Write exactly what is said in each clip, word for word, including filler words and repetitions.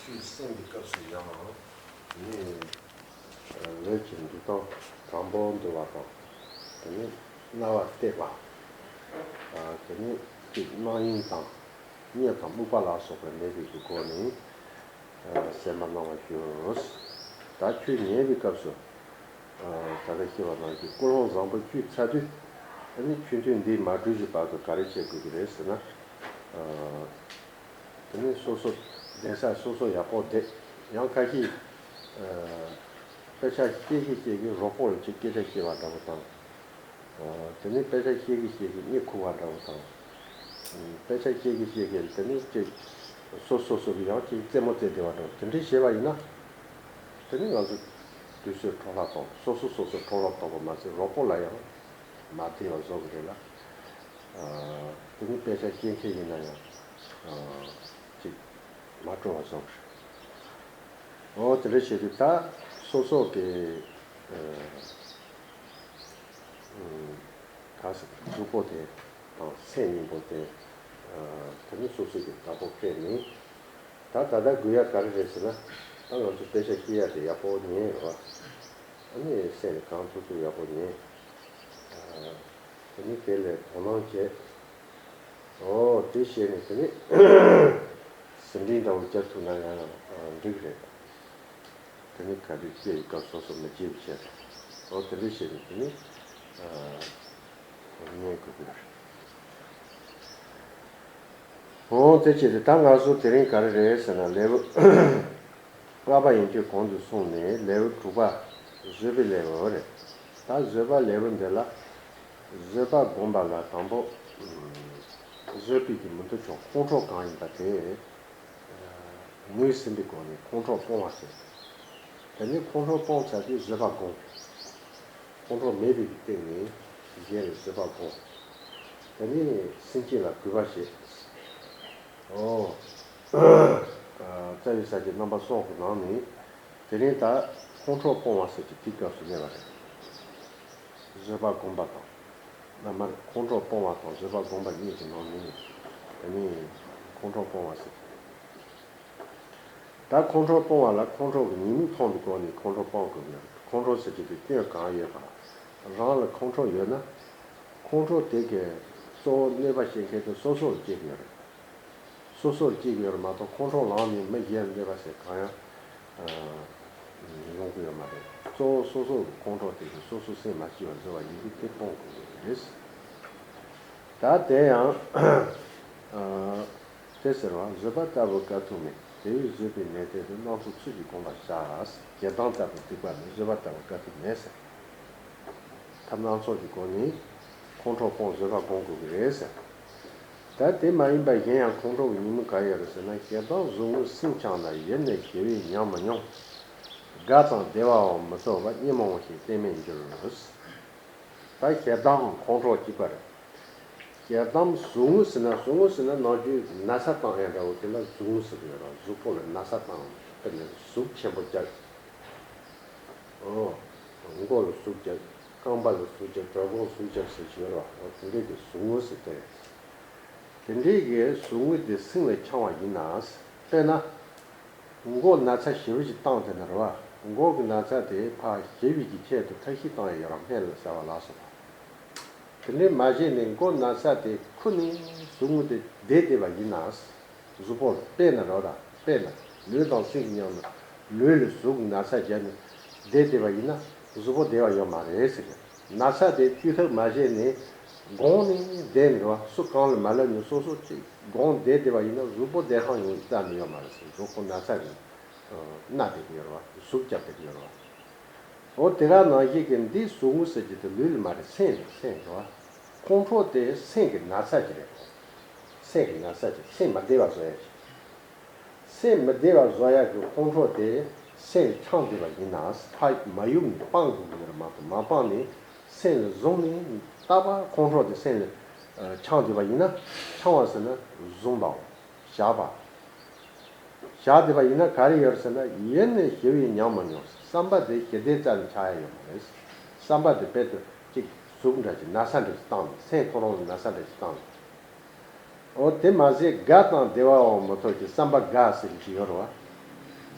ཆོས་གསན་པའི་སྐབས་སུ་ཡང་དེ་ནས་ལས་ཀྱི་འདུག་སྟངས་དྲང་པོ་འདུལ་བ་དང་། དེ་ནས་རྣ་བ་གཏད་པ། དེ་ནས་གཅིག་རྣ་གཡེང་དང་གཉིད་དང་རྨུགས་པ་ལ་སོགས་པ་མེད་པའི་སྒོ་ནས་གསན་པ་གནང་བར་ཞུ། ད་ཆོས་ཉན་པའི་སྐབས་སུ། ད་ལྟ་ཞུས་པ་ནང་བཞིན་ཀུན་སློང་བཟང་པོ་བཅུ་ཚར་དུས། ཨ་ནི་ཆོས་ཐུན་འདི་མ་གྲོལ་གྱི་བར་དུ་ག་རེ་བྱེད་དགོས་ཀྱི་རེད་ཟེར་ན། དེ་ནི་སོ་སོ་གདན་ས་སོ་སོ་ཡག་པོ་བསྡད། ཡང་ཁ་ཤས་དཔེ་ཆ་བཤད་གི་བཤད་གི་རོགས་པོ་ལ་ཅིག་སྐད་ཆ་བཤད་པ་འདྲ་བོ་དང་། དེ་ནི་དཔེ་ཆ་བཤད་གི་བཤད་གི་གཉིད་ཁུག་པ་འདྲ་བོ་དང་། དཔེ་ཆ་བཤད་གི་བཤད་གི་དེ་ནི་ཅིག་སོ་སོ་སོ་གི་ཡང་ཅིག་རྩེད་མོ་རྩེ་བསྡད་པ་འདྲ་བོ་དེ་འདྲ་བྱས་པ་ཡིན་ན། དེ་ནི་ང་ཚོ་དུས་ཚོད་འཕྲོ་བརླག་གཏོང་། སོ་སོ་སོ་སོ་འཕྲོ་བརླག་གཏོང་བ་མ་ཟད་རོགས་པོ་ལ་ཡང་མ་བདེ་བ་བཟོ་གི་རེད་ལ། དེ་ནི་དཔེ་ཆ་ཤེས་མཁན་ཡིན་ན་ཡང་ཅིག་མ་སྤྲོ་བ་བཟོ་གི་རེད། འོ་དེ་འདྲ་བྱས་དུས་ད་སོ་སོ་གི་ག་ཟེར་གཟུགས་པོ་དེ་དང་སེམས་གཉིས་པོ་དེ་དེ་ནི་སོ་སོ་གི་བདག་པོ་སྤྲད་ནས། ད་ད་ལྟ་དགོས་ཡ་ག་རེ་རེད་ཟེར་ན། ད་ང་ཚོ་དཔེ་ཆ་ཤེས་ཡ་དེ་ཡག་པོ་ཉན་ཡོད་ར། ཨ་ནི་སེམས་གང་ཐུབ་ཐུབ་ཡག་པོ་ཉན། ཨ་ནི་དེ་ལས་དོ་སྣང་བྱེད། ཨོ་དེ་བྱས་ནས་དེ་ནི་ཟིན་བྲིས་འདྲ་བོ་རྒྱབ་ཐུབ་ན་ཡང་འགྲིག་རེད། དེ་ནི་ག་དུས་སྐྱེ་ཡི་སྐབས་སོ་སོ་མི་བརྗེད་པ་བྱས་ཏེ། ཨོ་དེ་འདྲ་བྱས་ནས་དེ་ནི་ཉན་དགོས་ཀྱི་རེད། འོང་དེ་བྱས་ཏེ་ད་ང་ཚོ་དེ་རིང་ག་རེ་རེད་ཟེར་ན་ལེའུ་ལྔ་པ་ཡན་ཆོད་གོང་དུ་སོང་ནས་ལེའུ་དྲུག་པ་བཟོད་པའི་ལེའུ་རེད། ད་བཟོད་པ་ལེའུ་འདི་ལ་བཟོད་པ་སྒོམ་པ་ལ་དང་པོ་བཟོད་པའི་གི་མི་འདུ་ཆོག་ཁོང་ཁྲོ་གང་ཡིན་པ་དེ་ངོས་ཟིན་པའི་སྒོ་ནས་ཁོང་ཁྲོ་སྤོང་བ་ཟེར། དེ་ནས་ཁོང་ཁྲོ་སྤོང་ཚར་དུས་བཟོད་པ་སྒོམ། ཁོང་ཁྲོ་མེད་པའི་སྟེང་ནས་གཞན་ལ་བཟོད་པ་སྒོམ། དེ་ནས་སེམས་ཅན་ལ་གུས་པ་བྱེད། ཨོ། རྩ་བའི་ས་བཅད་རྣམ་པ་གསུམ་གྱི་ནང་ནས་དེ་རིང་ད་ཁོང་ཁྲོ་སྤོང་བ་ཟེར་གྱི་དེའི་སྐབས་སུ་གནས་པ་རེད། བཟོད་པ་སྒོམ་པ་དང་། ན་མར་ཁོང་ཁྲོ་སྤོང་བ་དང་བཟོད་པ་སྒོམ་པ་གཉིས་ཀྱི་ནང་ནས་དེ་ནས་ཁོང་ཁྲོ་སྤོང་བ་ཟེར་གྱི་རེད། ད་ཁོང་ཁྲོ་སྤོང་བ་ལ་ཁོང་ཁྲོ་གི་ཉེས་དམིགས་མཐོང་བའི་སྒོ་ནས་ཁོང་ཁྲོ་སྤོང་དགོས་ཀྱི་ཡོད། ཁོང་ཁྲོ་ཟེར་གྱི་དེ་སྐྱོན་གང་ཡོད་པ། རང་ལ་ཁོང་ཁྲོ་ཡོད་ན། ཁོང་ཁྲོ་དེ་གི་གཙོ་བོ་གནོད་པ་བྱེད་མཁན་དེ་སོ་སོར་སྐྱེས་ཀྱི་ཡོད་རེད། སོ་སོར་སྐྱེས་ཀྱི་ཡོད་རེད་མ་གཏོགས་ཁོང་ཁྲོ་ལངས་ནས་མི་གཞན་གནོད་པ་བྱེད་གང་ཡང་ཡོང་གི་ཡོད་མ་རེད། གཙོ་བོ་སོ་སོ་གི་ཁོང་ཁྲོ་དེ་གི་སོ་སོ་སེམས་མ་སྐྱིད་པ་བཟོ་བ་ཡིན་དུས་དེ་སྤོང་དགོས་ཀྱི་རེད། ད་དེ་ཡང་། དེ་ཟེར་བ་བཟོད་པ་ལྟ་བུ་དཀའ་ཐུབ་མེད། དེ་བས་བཟོད་པའི་ནན་ཏན་དུ་སྣ་ཚོགས་ཚུལ་གྱིས་བསྒོམ་པར་བྱ། ཞེ་སྡང་ལྟ་བུ་སྡིག་པ་མེད། བཟོད་པ་ལྟ་བུ་དཀའ་ཐུབ་མེད་ཟེར། ཐབས་སྣ་ཚོགས་ཀྱི་སྒོ་ནས་ཁོང་ཁྲོ་སྤོང་བཟོད་པ་སྒོམ་དགོས་ཀྱི་རེད་ཟེར། ད་དེ་མ་ཡིན་པ་གཞན་ཡང་ཁོང་ཁྲོ་གི་ཉེས་དམིགས་ག་ཡོད་རེད་ཟེར་ན། ཞེ་སྡང་ཟུག་རྔུ་སེམས་འཆང་ན། ཡེ་ནས་ཞི་བས་ཉམས་མི་མྱོང་། དགའ་དང་བདེ་བའང་མི་ཐོབ་པ། གཉིད་མི་འོང་ཞིང་གཏན་མེད་འགྱུར། ད་ཞེ་སྡང་ཁོང་ཁྲོ་གཅིག་པ་རེད། ཞེ་སྡང་ཟུག་རྔུ་ཟེར་ན། ཟུག་རྔུ་ཟེར་ན་ནམ་རྒྱུན་ན་ཚ་བཏང་ཡ་འདྲ་བོ་དེ་ལ་ཟུག་རྔུ་ཟེར་གི་ཡོད་རེད། གཟུགས་པོ་ལ་ན་ཚ་བཏང་། དཔེར་ན་ཟུག་ཆེན་པོ་རྒྱག་ཨོ། མགོ་ལ་ཟུག་རྒྱག་རྐང་པ་ལ་ཟུག་རྒྱག་གྲོད་ཁོག་ཟུག་རྒྱག་ཟེར་གྱི་ཡོད་རེད་བ། འོ་དེ་འདྲས་དེ་ཟུག་རྔུ་ཟེར་དེ་རེད། དེ་འདྲས་ཀྱི་ཟུག་རྔུ་དེ་སེམས་ལ་འཆང་བ་ཡིན་ན། དཔེར་ན། མགོ་ན་ཚ་ཞེ་པོ་ཞིག་བཏང་དེ་ན་རེད་བ། མགོ་གི་ན་ཚ་དེ་ཕར་ཞི་བའི་གི་ཆེད་དུ་ཁ་ཤས་བཏང་ཡ་ཡོད་ར། སྨན་ལ་ཟ་བ་ལ་སོགས་པ། དེ་འདྲས་མ་བྱས་ནས་མགོ་ན་ཚ་དེ་ཁུར་ནས་ཟུག་རྔུ་དེ་བསྡད་བསྡད་པ་ཡིན་ན། གཟུགས་པོ་ལ་དཔེར་ན་རེད་བ། དཔེར་ན་ལུས་དང་སེམས་ཀྱི་མཉམ་དུ་ལུས་ལ་ཟུག་ན་ཚ་བརྒྱབ་ནས་བསྡད་བསྡད་པ་ཡིན་ན་གཟུགས་པོ་བདེ་བ་ཡོད་མ་རེད་ཟེར་གི། ན་ཚ་དེ་བཅོས་ཐབས་མ་བྱས་ནས་དགོངས་ནས་བསྡད་ནས་རེད་བ། སུ་གང་ལ་མ་ལབ་ནས་སོ་སོ་གཅིག་དགོངས་བསྡད་བསྡད་པ་ཡིན་ན་གཟུགས་པོ་བདེ་ཐང་ཡོང་རྩ་ནས་ཡོད་མ་རེད་ཟེར། གཟུགས་པོ་ན་ཚ་གི་མནར་བསྡད་ཀྱི་ཡོད་རེད་བ། ཟུག་རྒྱབ་བསྡད་ཀྱི་ཡོད་རེད་བ། འོ་དེ་ག་ནང་བཞིན་གྱི་འདི་ཟུག་རྔུ་ཟེར་གྱི་དེ་ལུས་ལ་མ་རེད། སེམས་ལ། སེམས་རེད་བ། ཁོང་ཁྲོ་དེ་སེམས་ཀྱི་ན་ཚ་ཅིག་རེད། སེམས་ཀྱི་ན་ཚ་ཅིག་སེམས་མི་བདེ་བ་བཟོ་ཡ་ཅིག་སེམས་མི་བདེ་བ་བཟོ་ཡ་གི་ཁོང་ཁྲོ་དེ་སེམས་ལ་འཆང་བསྡད་པ་ཡིན་ན། ཕར་མ་གཡུག་ནས་སྤང་དགོས་ཀྱི་རེད་མ་གཏོགས། མ་སྤངས་ནས་སེམས་ལ་བཟུང་ནས་རྟག་པར་ཁོང་ཁྲོ་དེ་སེམས་ལ་འཆང་བསྡད་པ་ཡིན་ན། འཆང་བ་ཟེར་ན་བཟུང་བའོ། བཞག་པ། བཞག་བསྡད་པ་ཡིན་ན་ག་རེ་ཡོད་ཟེར་ན། ཡེ་ནས་ཞི་བས་ཉམས་མི་མྱོང་། བསམ་པ་དེ་ཞི་བདེའི་རྩ་ནས་ཆགས་ཡ་ཡོད་མ་རེད། བསམ་པ་དེ་དཔེ་དེ་གཅིག་ཟུག་འདྲ་ཅིག་ན་ཚ་འདྲ་ཅིག་བཏང་ནས། སེམས་ཁོ་རང་ལ་ན་ཚ་འདྲ་ཅིག་བཏང་ནས། འོ་དེ་མ་ཟད་དགའ་དང་བདེ་བའང་མི་ཐོབ་ཅིང་། བསམ་པ་དགའ་ཟེར་གྱི་ཅིག་ཡོད་རེད་བ།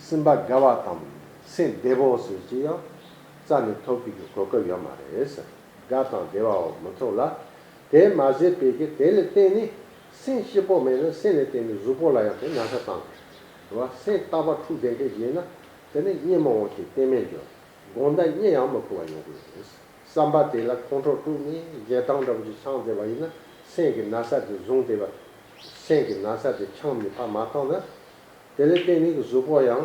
སེམས་པ་དགའ་བ་དང་སེམས་བདེ་བོ་ཟེར་གྱི་ཡང་རྩ་ནས་ཐོབ་པའི་གི་གོ་སྐབས་ཡོད་མ་རེད། དགའ་དང་བདེ་བའོ་མི་ཐོབ་ལ། དེ་མ་ཟད་པའི་གི་དེ་ལ་བརྟེན་ནས་སེམས་སྐྱིད་པོ་མེད་ན་སེམས་ལ་བརྟེན་ནས་གཟུགས་པོ་ལ་ཡང་དེ་ན་ཚ་བཏང་གི་རེད་བ། སེམས་རྟག་པར་འཁྲུག་བསྡད་མཁན་ཡིན་ན་དེ་ནི་གཉིད་མི་འོང་ཞིང་བརྟན་མེད་འགྱུར། དགོང་དག་གཉིད་ཡང་མི་ཁུག་པ་ཡོང་གི་རེད། བསམ་པ་དེ་ལ་ཁོང་ཁྲོ་དཀྲུགས་ནས་ཞེ་སྡང་འདྲ་པོ་ཞིག་འཆང་བསྡད་པ་ཡིན་ན་སེམས་ཀྱི་ན་ཚ་དེ་བཟུང་བསྡད་པ། སེམས་ཀྱི་ན་ཚ་དེ་འཆང་ནས་ཕར་མ་བཏང་ན། དེ་ལས་བརྟེན་ནས་གཟུགས་པོ་ཡང་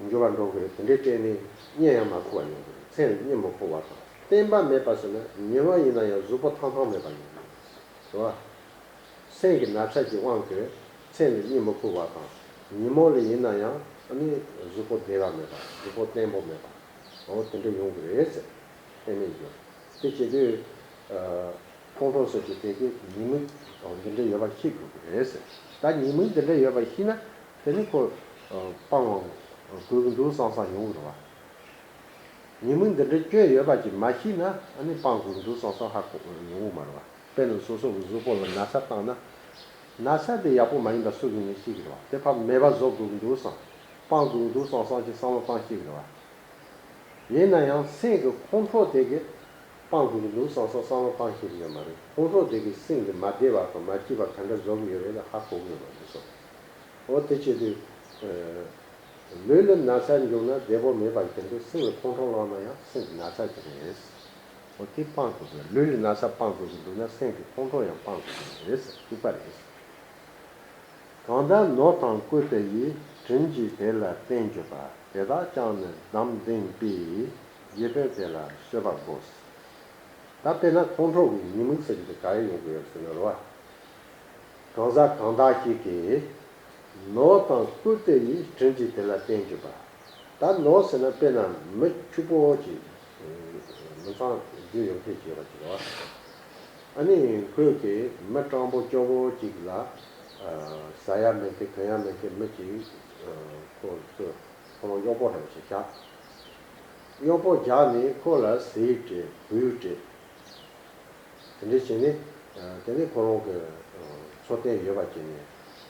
འགྱུར་བ་འགྲོ་གི་རེད། དེ་འདྲའི་བརྟེན་ནས་གཉིད་ཡང་མ་ཁུག་པ་ཡོང་གི་རེད། སེམས་ལ་གཉིད་མི་ཁུག་པ་དང་བརྟན་པ་མེད་པ་ཟེར་ན་ཉི་མ་ཡིན་ན་ཡང་གཟུགས་པོ་ཐང་ཐང་མེད་པ་ཡོང་གི་རེད། རེད་བ། སེམས་ཀྱི་ན་ཚ་གི་དབང་གིས་སེམས་ལ་གཉིད་མི་ཁུག་པ་དང་ཉིན་མོ་ལ་ཡིན་ན་ཡང་ཨ་ནི་གཟུགས་པོ་བདེ་བ་མེད་པ་གཟུགས་པོ་བརྟན་པོ་མེད་པ་འོ་དེ་འདྲ་ཡོང་གི་རེད་ཟེར། ཨེ་མེད་འགྱུར། དེ་བྱེད་དུས་ཁོང་ཁྲོ་ཟེར་གྱི་དེ་གི་ཉེས་དམིགས་འདི་འདྲ་ཡོད་པ་ཤེས་དགོས་ཀྱི་རེད་ཟེར། ད་ཉེས་དམིགས་འདི་འདྲ་ཡོད་པ་ཤེས་ན་དེ་ནི་ཁོ་སྤང་བ་དགོས་ཀྱི་འདུག་བསམ་བསམ་ཡོང་གི་རེད་བ། ཉེས་དམིགས་འདི་འདྲའི་སྐྱོན་ཡོད་པ་ཅིག་མ་ཤེས་ན་ཨ་ནི་སྤང་དགོས་འདུག་བསམ་བསམ་ཧ་གོ་ཡོང་གི་མ་རེད་བ། དཔེར་ན་སོ་སོ་གི་གཟུགས་པོ་ལ་ན་ཚ་བཏང་ན། ན་ཚ་དེ་ཡག་པོ་མ་ཡིན་པ་སུ་གིས་ནི་ཤེས་ཀྱི་རེད་བ། དེ་ཕར་མེད་པ་བཟོ་དགོས་ཀྱི་འདུག་བསམ། སྤང་དགོས་ཀྱི་འདུག་བསམ་བསམ་གྱི་བསམ་བློ་བཏང་ཤེས་ཀྱི་རེད་བ། ཡིན་ན་ཡང་སེམས་ཀྱི་ཁོང་ཁྲོ་དེ་གིས་སྤང་དགོས་ཀྱི་འདུག་བསམ་བསམ་བསམ་བློ་བཏང་ཤེས་ཀྱི་ཡོད་མ་རེད། ཁོང་ཁྲོ་དེ་གིས་སེམས་ཀྱི་མ་བདེ་བ་དང་མ་སྐྱིད་པ་ག་འདྲ་བཟོ་གི་ཡོད་རེད་ལ་ཧ་གོ་གི་ཡོད་མ་རེད་སོ། འོ་དེ་བྱེད་དུས། ལུས་ལ་ན་ཚ་འབྱུང་ན་བདེ་བོ་མེད་པ་བཞིན་དུ་སེམས་ལ་ཁོང་ཁྲོ་བསླངས་ན་ཡང་སེམས་ཀྱི་ན་ཚ་ཅིག་རེད། འོ་དེ་སྤང་དགོས་པས། ལུས་ལ་ན་ཚ་སྤང་དགོས་ཀྱི་འདུག་ན་སེམས་ཀྱི་ཁོང་ཁྲོ་ཡང་སྤང་དགོས་ཀྱི་རེད་ལྟུག་པ་རེད། གང་ལྟར་ནོར་དང་བཀོལ་ཏེ་ཡིས་དྲིན་གྱིས་དེ་ལ་བརྟེན་གྱུར་པ། དེ་དག་ཀྱང་ནི་དམ་ལྡན་པས་རྗེ་དཔོན་དེ་ལ་གསོལ་བར་དགོངས། ད་དཔེར་ན་ཁོང་ཁྲོ་གི་ཉེས་དམིགས་ཟེར་གྱི་དེ་ག་རེ་ཡོང་གི་ཡོད་ཟེར་ན་རེད་བ། གང་ཟག་གང་དག་ཞིག་གིས་ནོར་དང་བཀོལ་ཏེ་ཡིས་དྲིན་གྱིས་དེ་ལ་བརྟེན་གྱུར་པ། ད་ནོར་ཟེར་ན་དཔེར་ན་མི་ཕྱུག་པོ་ཅིག་མི་ཚང་རྒྱུ་ཡོད་མཁན་ཅིག་ཡོད་པ་ཅིག་རེད་བ། ཨ་ནི་ཁོས་ཀྱིས་མི་སྤྲང་པོ་སྐྱོ་བོ་ཅིག་ལ་ཟ་ཡ་མེད་མཁན་གོན་ཡ་མེད་མཁན་མི་ཅིག་ཁོ་ཚོས་ཁོ་རང་གཡོག་པོ་འདྲ་བོ་ཞིག་བཞག་གཡོག་པོ་བཞག་ནས་ཁོ་ལ་ཟས་སྤྲད་གོས་སྤྲད། དེ་འདྲ་བྱས་ནས་དེ་ནས་ཁོ་རང་གི་འཚོ་རྟེན་ཡོད་པ་བྱས་ནས་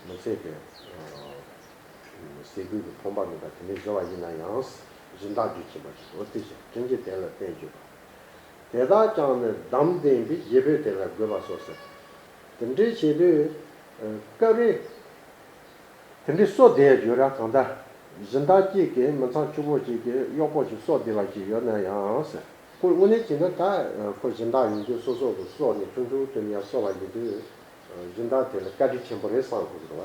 མི་ཚེ་གི་ཟས་གོས་ཀྱི་ཕོངས་པ་མེད་པ་དེ་འདྲ་བཟོ་བ་ཡིན་ན་ཡང་སྦྱིན་བདག་རྒྱུ་ཆེན་པོ་ཞིག་འོ་དེ་བཞིན་དྲིན་གྱིས་དེ་ལ་བརྟེན་གྱུར་པ། དེ་དག་ཀྱང་ནི་དམ་ལྡན་པས་རྗེ་དཔོན་དེ་ལ་དགོངས་པ་སོ་ཟེར། དེ་འདྲའི་བྱེད་དུས་སྐབས་རེ། དེ་འདྲའི་གསོ་བསྡད་ཡོད་ར་གང་ལྟར། སྦྱིན་བདག་གཅིག་གིས་མི་ཚང་ཕྱུག་པོ་གཅིག་གིས་གཡོག་པོ་ཞིག་གསོ་བསྡད་པ་ཞིག་ཡོད་ན་ཡང་ཟེར། ཁོས་དངོས་གནས་བྱས་ན་ད་ཁོ་སྦྱིན་བདག་ཡིན་དུས་སོ་སོ་གི་གསོ་ནས་ཆུང་ཆུང་དེ་ནས་ཡར་གསོ་བ་ཡིན་དུས། སྦྱིན་བདག་དེ་ལ་བཀའ་དྲིན་ཆེན་པོ་རེད་བསམ་དགོས་ཀྱི་རེད་བ།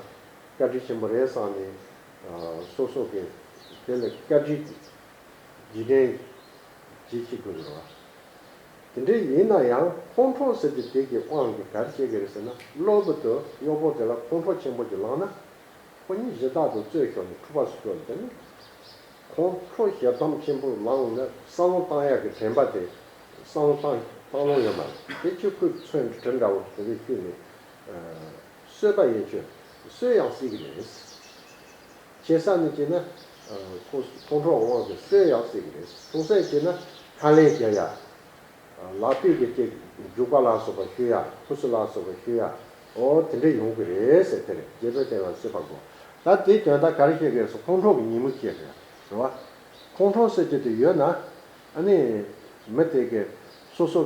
བཀའ་དྲིན་ཆེན་པོ་རེད་བསམ་ནས་སོ་སོ་གི་དེ་ལ་བཀའ་དྲིན་རྗེས་དྲན་བྱེད་ཤེས་དགོས་ཀྱི་རེད་བ། དེ་འདྲ་ཡིན་ན་ཡང་ཁོང་ཁྲོ་ཟེར་དེ་དེ་གི་དབང་གིས་ག་རེ་བྱེད་ཀྱི་རེད་ཟེར་ན་གློ་བུར་དུ་གཡོག་པོ་དེ་ལ་ཁོང་ཁྲོ་ཆེན་པོ་ཅིག་ལངས་ན། ཁོ་གཉིས་གཞི་བདག་ཏུ་རྩོད་ཤོར་ནས་འཁྲུག་པ་སུ་ཤོར་ནས་དེ་ནི། ཁོང་ཁྲོ་ཞེ་སྡང་ཆེན་པོ་ལངས་ནས་བསམ་བློ་བཏང་ཡག་གི་དྲན་པ་དེ་བསམ་བློ་བཏང་བཏང་ལོང་ཡོད་མ་རེད། དེ་ཆུ་ཁོས་མཚོན་གྲི་འདྲ་བོ་དེ་འདྲ་བཤུས་ནས་གསོད་པ་ཡིན་ཆོས་གསོད་ཡང་སྲིད་ཀྱི་རེད། ཆེ་ས་ནས་བྱས་ན་ཁོ་ཁོང་ཁྲོ་དབང་གིས་གསོད་ཡང་སྲིད་ཀྱི་རེད། ཆུང་ས་ནས་བྱས་ན་ཁ་ལན་རྒྱག་ཡག་ལག་པས་ཀྱི་ཅིག་རྒྱུག་པ་ལ་སོགས་པ་ཞུ་ཡ། ཕུ་སུ་ལ་སོགས་པ་ཞུ་ཡ། འོ་དེ་འདྲ་ཡོང་གི་རེད་ཟེར་དེ་རེད། རྗེ་དཔོན་དེ་ལ་གསོལ་བ་དགོངས། ད་དེའི་དོན་དག་ག་རེ་བཤད་ཀྱི་རེད་ཟེར་ཁོང་ཁྲོ་གི་ཉེས་དམིགས་བཤད་ཀྱི་རེད་བ། ཁོང་ཁྲོ་ཟེར་གྱི་དེ་ཡོད་ན་ཨ་ནི་མི་དེ་གི་སོ་སོ་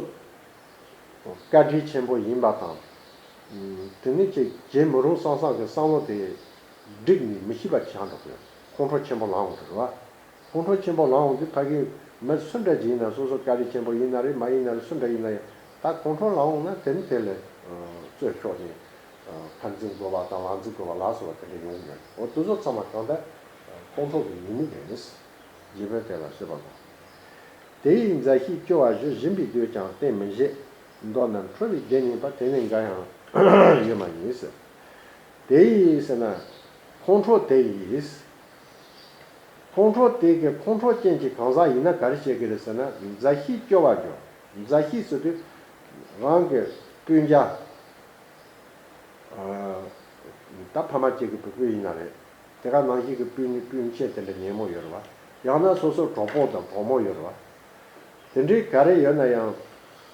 བཀའ་དྲིན་ཆེན་པོ་ཡིན་པ་དང་། དེ་ནི་ཅིག་བྱེད་མི་རུང་བསམ་བསམ་གྱི་བསམ་བློ་དེ་བསྒྲིགས་ནས་མི་ཤེས་པ་ཆགས་འགྲོ་གི་རེད། ཁོང་ཁྲོ་ཆེན་པོ་ལངས་འོང་གི་རེད་བ། ཁོང་ཁྲོ་ཆེན་པོ་ལངས་འོང་དུས་ཕ་གི་མི་སུ་འདྲ་ཅིག་ཡིན་ན་སོ་སོ་བཀའ་དྲིན་ཆེན་པོ་ཡིན་ན་རེད་མ་ཡིན་ན་རེད་སུ་འདྲ་ཡིན་ན་ཡང་ད་ཁོང་ཁྲོ་ལངས་འོང་ན་དེ་ནི་དེ་ལས་རྩོད་ཤོར་ནས་ཕར་འཛིང་དགོས་པ་དང་ལག་འཛིང་དགོས་པ་ལ་སོགས་པ་དེ་འདྲ་ཡོང་གི་རེད། འོ་དེ་ཚོ་ཚང་མ་གང་ལྟར་ཁོང་ཁྲོ་གི་ཉེས་དམིགས་རེད། རྗེ་དཔོན་དེ་ལ་གསོལ་བ་དགོངས། དེ་ཡིས་མཛའ་བཤེས་སྐྱོ་བ་བཞི། སྦྱིན་པའི་འདོད་ཀྱང་བརྟེན་མི་བཞེད། མདོར་ན་ཁྲོ་བའི་སྡེ་གཉིས་པ། དེ་ནི་འགའ་ཡང་ཡོད་མ་ཡིན་ཟེར། དེ་ཡིས་ཟེར་ན། ཁོང་ཁྲོ་དེ་ཡིས། ཁོང་ཁྲོ་དེ་གི་ཁོང་ཁྲོ་ཅན་གྱི་གང་ཟག་ཡིན་ན་ག་རེ་བྱེད་ཀྱི་རེད་ཟེར་ན་མཛའ་བཤེས་སྐྱོ་བ་འགྱུར། མཛའ་བཤེས་ཟེར་དུས་རང་གི་སྤུན་ཀྱག་ད་ཕ་མ་གཅིག་གི་བུ་སྤུན་ཡིན་ན་རེད། དེ་ག་ནང་བཞིན་གྱི་སྤུན་སྤུན་མཆེད་དེ་འདྲ་ཉེ་མོ་ཡོད་རེད་བ། ཡང་ན་སོ་སོ་གྲོགས་པོ་དང་གྲོགས་མོ་ཡོད་རེད་བ། དེ་འདྲའི་ག་རེ་ཡོད་ན་ཡང་།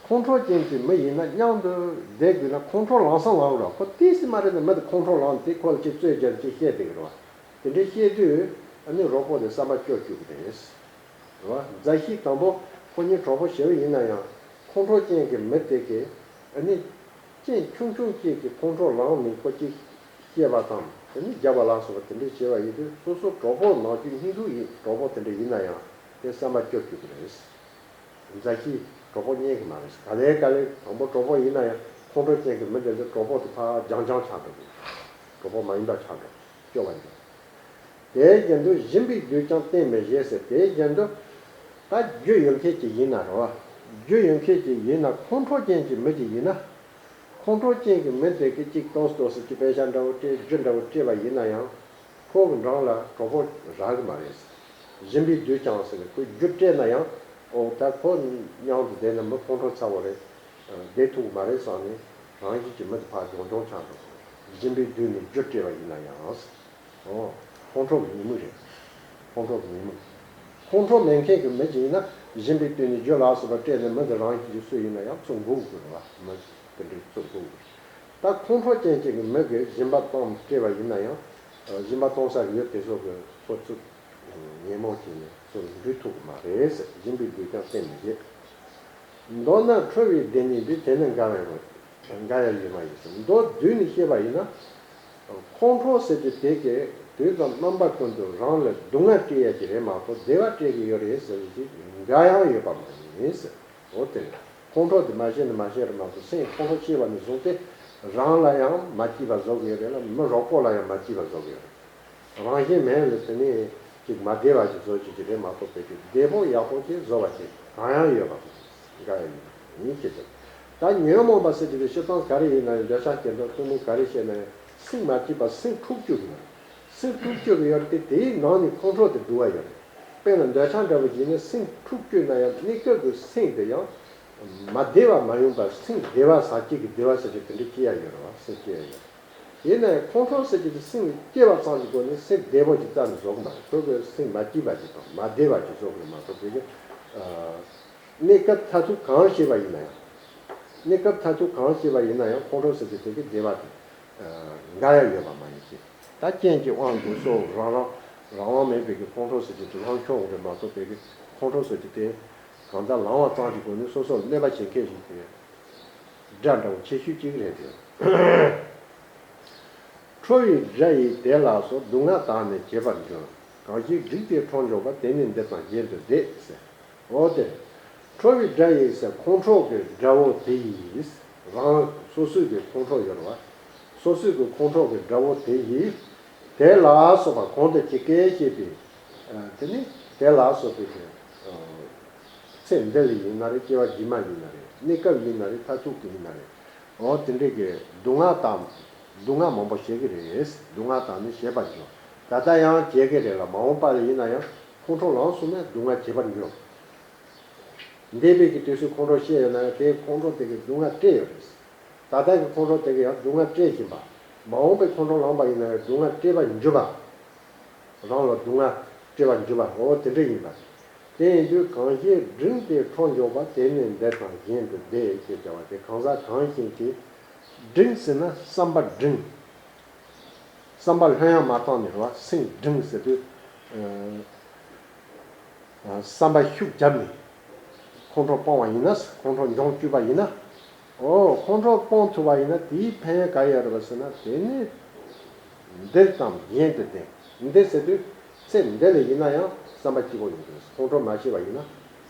ཁོང་ཁྲོ་ཅན་གྱི་མི་ཡིན་ན་མཉམ་དུ་བསྡད་དགོས་ན་ཁོང་ཁྲོ་ལངས་ས་ལངས་རོགས། ཁོ་ཏོག་ཙམ་མ་རེད་ན་མི་དེ་ཁོང་ཁྲོ་ལངས་ཏེ་ཁོ་ལ་ཅིག་རྩོད་རྒྱབ་ཅིག་བཤད་བསྡད་ཀྱི་རེད་བ། དེ་འདྲའི་བཤད་དུས་ཨ་ནི་རོགས་པོ་དེ་བསམ་པ་སྐྱོ་བཅུག་གི་རེད། རེད་བ། མཛའ་བཤེས་དང་པོ་ཁོ་གཉིས་གྲོགས་པོ་ཞེ་པོ་ཡིན་ན་ཡང་ཁོང་ཁྲོ་ཅན་གྱི་མི་དེ་གིས་ཨ་ནི་རྐྱེན་ཆུང་ཆུང་གཅིག་གིས་ཁོང་ཁྲོ་ལངས་ནས་ཁོ་གཅིག་སྐྱེས་པ་དང་དེ་ནི་རྒྱབ་པ་ལ་སོགས་པ་དེ་འདྲའི་བྱས་པ་ཡིན་དུས་སོ་སོ་གྲོགས་པོ་ནང་ཁྱོད་སྙིང་སྡུག་ཡིན་གྲོགས་པོ་དེ་འདྲ་ཡིན་ན་ཡང་དེ་བསམ་པ་སྐྱོ་བཅུག་གི་རེད། མཛའ་བཤེས་གྲོགས་པོ་རྙེད་གི་མ་རེད། ག་ལེ་ག་ལེ་དང་པོ་གྲོགས་པོ་ཡིན་ན་ཡང་ཁོང་ཁྲོ་ཅན་གྱི་མི་དེ་ཚོ་གྲོགས་པོ་དེ་ཕར་རྒྱང་རྒྱང་ཆགས་འགྲོ་གི། གྲོགས་པོ་མ་ཡིན་པ་ཆགས་འགྲོ། སྐྱོ་བ་འགྲོ། དེའི་རྒྱུན་དུ་སྦྱིན་པའི་བདུད་ཀྱང་བསྟེན་མི་བྱེད་ཟེར། དེའི་རྒྱུན་དུ་ད་རྒྱུ་ཡོད་མཁན་ཅིག་ཡིན་ན་རེད་བ། རྒྱུ་ཡོད་མཁན་ཅིག་ཡིན་ན་ཁོང་ཁྲོ་ཅན་གྱི་མི་ཅིག་ཡིན་ན། ཁོང་ཁྲོ་ཅན་གྱི་མི་དེ་གིས་གཅིག་ཏོག་ཙམ་ཏོག་ཙམ་གྱི་དཔེ་ཆ་འདྲ་བོ་སྤྲད་རྒྱུ་འདྲ་བོ་སྤྲད་པ་ཡིན་ན་ཡང་། ཁོ་གི་འགྲམ་ལ་གྲོགས་པོ་རག་གི་མ་རེད། སྦྱིན་པའི་བདུད་ཀྱང་ཟེར་ནས་ཁོས་རྒྱུ་སྤྲད་ན་ཡང་། ཨོ་ད་ཁོ་མཉམ་དུ་བསྡད་ན་མི་ཁོང་ཁྲོ་ཚ་བོ་རེད། བསྡད་ཐུབ་ཀྱི་མ་རེད་བསམ་ནས་རང་བཞིན་གྱི་མི་དེ་ཕར་རྒྱང་རྒྱང་ཆགས་འགྲོ། སྦྱིན་པའི་བདུད་ནས་རྒྱུ་སྤྲད་པ་ཡིན་ན་ཡང་། ཨོ། ཁོང་ཁྲོ་གི་ཉེས་དམིགས་རེད། ཁོང་ཁྲོ་གི་ཉེས་དམིགས། ཁོང་ཁྲོ་མེད་མཁན་གྱི་མི་ཅིག་ཡིན་ན་སྦྱིན་པའི་བདུད་ནས་རྒྱུ་ལ་སོགས་པ་སྤྲད་ནས་མི་དེ་རང་བཞིན་གྱིས་སུ་ཡིན་ན་ཡང་ཚུར་འགུག་དགོས་རེད་བ། མི་དེ་འདྲའི་ཚུར་འགུག་དགོས། ད་ཁོང་ཁྲོ་ཅན་ཅིག་གི་མི་གིས་སྦྱིན་པ་གཏོང་སྤྲད་པ་ཡིན་ན་ཡང་། སྦྱིན་པ་གཏོང་ས་གི་ཡོད་དེ་ཚོ་གི་ཁོ་ཚུར་ཉོན་མོངས་བྱས་ནས་ཚུར་འདྲུད་ཐུབ་ཀྱི་མ་རེད་ཟེར། སྦྱིན་པའི་བདུད་ཀྱང་བསྟེན་མི་བྱེད། མདོར་ན་ཁྲོ་བའི་སྡེ་གཉིས་འདི་དེ་ནི་འགལ་བའི་རོ། འགལ་ཡང་ཡོད་མ་ཡིན་ཟེར། མདོར་བསྡུས་ནས་བཤད་པ་ཡིན་ན། ཁོང་ཁྲོ་ཟེར་གྱི་དེ་གས་དུས་དང་རྣམ་པ་ཀུན་ཏུ་རང་ལ་སྡུག་བསྔལ་སྤྲད་ཡ་གྱི་རེད་མ་གཏོགས་བདེ་བ་སྤྲད་ཀྱི་ཡོད་རེད་ཟེར་བ་ཞིག་འགའ་ཡང་ཡོད་པ་མ་ཡིན་ཟེར། འོ་དེ་རེད། ཁོང་ཁྲོ་དེ་མ་བྱས་ན་མ་བྱས་རེད་མ་གཏོགས་སེམས་ཁོང་ཁྲོ་སྐྱེས་པ་ནས་བཟུང་སྟེ་རང་ལ་ཡང་མ་སྐྱིད་པ་བཟོ་གི་ཡོད་རེད་ལ་མི་རོགས་པོ་ལ་ཡང་མ་སྐྱིད་པ་བཟོ་གི་ཡོད་རེད། རང་བཞིན་མེད་ལ་དེ་ནས་ཅིག་མ་བདེ་བ་ཞིག་བཟོ་བྱེད་ཀྱི་རེད་མ་གཏོགས་བོད་ཀྱི་བདེ་པོ་ཡག་པོ་ཅིག་བཟོ་བ་ཅིག་གང་ཡང་ཡོད་པ་འགའ་ཡང་ཡིན་ཞེས་བརྗོད། ད་ཉོན་མོངས་པ་ཟེར་གྱི་དེ་སྤྱིར་བཏང་ག་རེ་ཡིན་ན་ཡང་འདོད་ཆགས་སྐྱེ་འགྲོ་གཏི་མུག་ག་རེ་བཤད་ན་ཡང་སེམས་མ་སྐྱིད་པ་སེམས་འཁྲུག་སྐྱུག་ཡིན། སེམས་འཁྲུག་སྐྱུག་ཡོད་དེ་དེའི་ནང་ནས་ཁོང་ཁྲོ་དེ་འདུ་བ་ཡོད་རེད། དཔེར་ན་འདོད་ཆགས་འདྲ་བོ་ཡིན་ན་སེམས་འཁྲུག་སྐྱུག་ན་ཡང་གནས་སྐབས་ཀྱི་སེམས་དེ་ཡང་མ་བདེ་བ་མ་ཡོང་པར་སེམས་བདེ་བ་ཟག་བཅས་ཀྱི་བདེ་བ་ཟེར་གྱི་དེ་འདྲ་སྐྱེ་ཡ་ཡོད་རེད་བ། སེམས་སྐྱེ་ཡ་ཡོད་རེད། ཡིན་ནའི་ཁོང་ཁྲོ་ཟེར་གྱི་དེ་སེམས་སྐྱེ་བ་ཙམ་གྱི་སྒོ་ནས་སེམས་བདེ་བོ་ཅིག་རྩ་ནས་བཟོ་གི་མ་རེད། ཁོ་གི་སེམས་མ་སྐྱིད་པ་ཅིག་དང་མ་བདེ་བ་ཅིག་བཟོ་གི་རེད་མ་གཏོགས་བོད་ཀྱི་གནས་སྐབས་མཐར་ཐུག་གང་བྱས་པ་ཡིན་ན་ཡང་། གནས་སྐབས་མཐར་ཐུག་གང་བྱས་པ་ཡིན་ན་ཡང་ཁོང་ཁྲོ་ཟེར་གྱི་དེ་གི་བདེ་བ་དེ་འགའ་ཡང་ཡོད་པ་མ་ཡིན་གྱི། ད་རྐྱེན་གྱི་དབང་གིས་སོ་རང་རང་རང་དབང་མེད་པའི་གི་ཁོང་ཁྲོ་ཟེར་གྱི་དེ་ལངས་ཆོག་གི་རེད་མ་གཏོགས་བོད་ཀྱི་ཁོང་ཁྲོ་ཟེར་གྱི་དེ་གང་ལྟར་ལངས་པ་ཙམ་གྱི་སྒོ་ནས་སོ་སོར་གནོད་པ་བྱེད་མཁན་ཞིག་གི་དགྲ་འདྲ་བོ་ཆེ་ཤོས་གཅིག་རེད་དེ། ཁྲོ་བའི་དགྲ་ཡིས་དེ་ལ་སོགས། སྡུག་བསྔལ་དག་ནི་བྱེད་པར་འགྱུར། གང་ཞིག་བསྒྲིགས་ཏེ་ཁྲོ་འཇོག་པ། དེ་ནི་འདི་དང་གཞན་དུ་བདེ་ཟེར། འོ་དེ། ཁྲོ་བའི་དགྲ་ཡིས་ཟེར་ཁོང་ཁྲོ་གི་དགྲ་བོ་དེ་ཡིས། རང་སོ་སོའི་གི་ཁོང་ཁྲོ་ཡོད་རེད་བ། སོ་སོའི་གི་ཁོང་ཁྲོ་གི་དགྲ་བོ་དེ་ཡིས། དེ་ལ་སོགས་པ་གོང་དུ་ཇི་སྐད་བཤད་པའི། དེ་ནི་དེ་ལ་སོགས་པའི་གི། ཚེ་འདི་ལ་ཡིན་ན་རེད། སྐྱེ་བ་རྗེས་མ་ཡིན་ན་རེད། གནས་སྐབས་ཡིན་ན་རེད། མཐར་ཐུག་གི་ཡིན་ན་རེད། འོ་དེ་འདྲའི་གི་སྡུག་བསྔལ་དང་། སྡུག་བསྔལ་མང་པོ་བྱེད་ཀྱི་རེད། སྡུག་བསྔལ་དང་ནི་བྱེད་པར་འགྱུར། ད་ལྟ་ཡང་བྱེད་ཀྱི་རེད་ལ་མ་འོངས་པ་ལ་ཡིན་ན་ཡང་ཁོང་ཁྲོ་ལངས་སོང་ན་སྡུག་བསྔལ་བྱེད་པར་འགྱུར། འདས་པའི་གི་དུས་སུ་ཁོང་ཁྲོ་སྐྱེས་ཡོད་ན་ཡང་དེའི་ཁོང་ཁྲོ་དེ་གི་སྡུག་བསྔལ་སྤྲད་ཡོད་རེད། ད་ལྟ་གི་ཁོང་ཁྲོ་དེ་གི་ཡང་སྡུག་བསྔལ་སྤྲད་བཞིན་པ། མ་འོངས་པའི་ཁོང་ཁྲོ་ལངས་པ་ཡིན་ན་ཡང་སྡུག་བསྔལ་སྤྲད་པར་འགྱུར་བ། རང་ལ་སྡུག་བསྔལ་སྤྲད་པར་འགྱུར་བ་འོ་དེ་འདྲ་ཡིན་པ། དེ་ཡིན་དུས་གང་ཞིག་བསྒྲིམས་ཏེ་ཁྲོ་འཇོག་པ། དེ་ནི་འདི་དང་གཞན་དུ་བདེ་ཞེས་བྱ་བ་དེ་གང་ཟག་གང་ཞིག་གིས་བསྒྲིམས་ཟེར་ན་བསམ་པ་བསྒྲིམས། བསམ་པ་ལྷོད་ཡངས་མ་བཏང་ནས་རེད་བ། སེམས་བསྒྲིམས་ཟེར་དུས། བསམ་པ་ཤུགས་བརྒྱབ་ནས་ཁོང་ཁྲོ་སྤོང་བ་ཡིན་ན། ཁོང་ཁྲོ་འཇོམས་བཅུག་པ་ཡིན་ན། ཨོ་ཁོང་ཁྲོ་སྤོང་ཐུབ་པ་ཡིན་ན་དེའི་ཕན་ཡོན་ག་ཡོད་རེད་པ་ཟེར་ན། དེ་ནི་འདིར་དང་གཞན་དུ་བསྟན། འདི་ཟེར་དུས་ཚེ་འདི་ལ་ཡིན་ན་ཡང་བསམ་པ་སྐྱིད་པོ་ཡོང་གི་རེད། ཁོང་ཁྲོ་མ་སྐྱེས་པ་ཡིན་ན།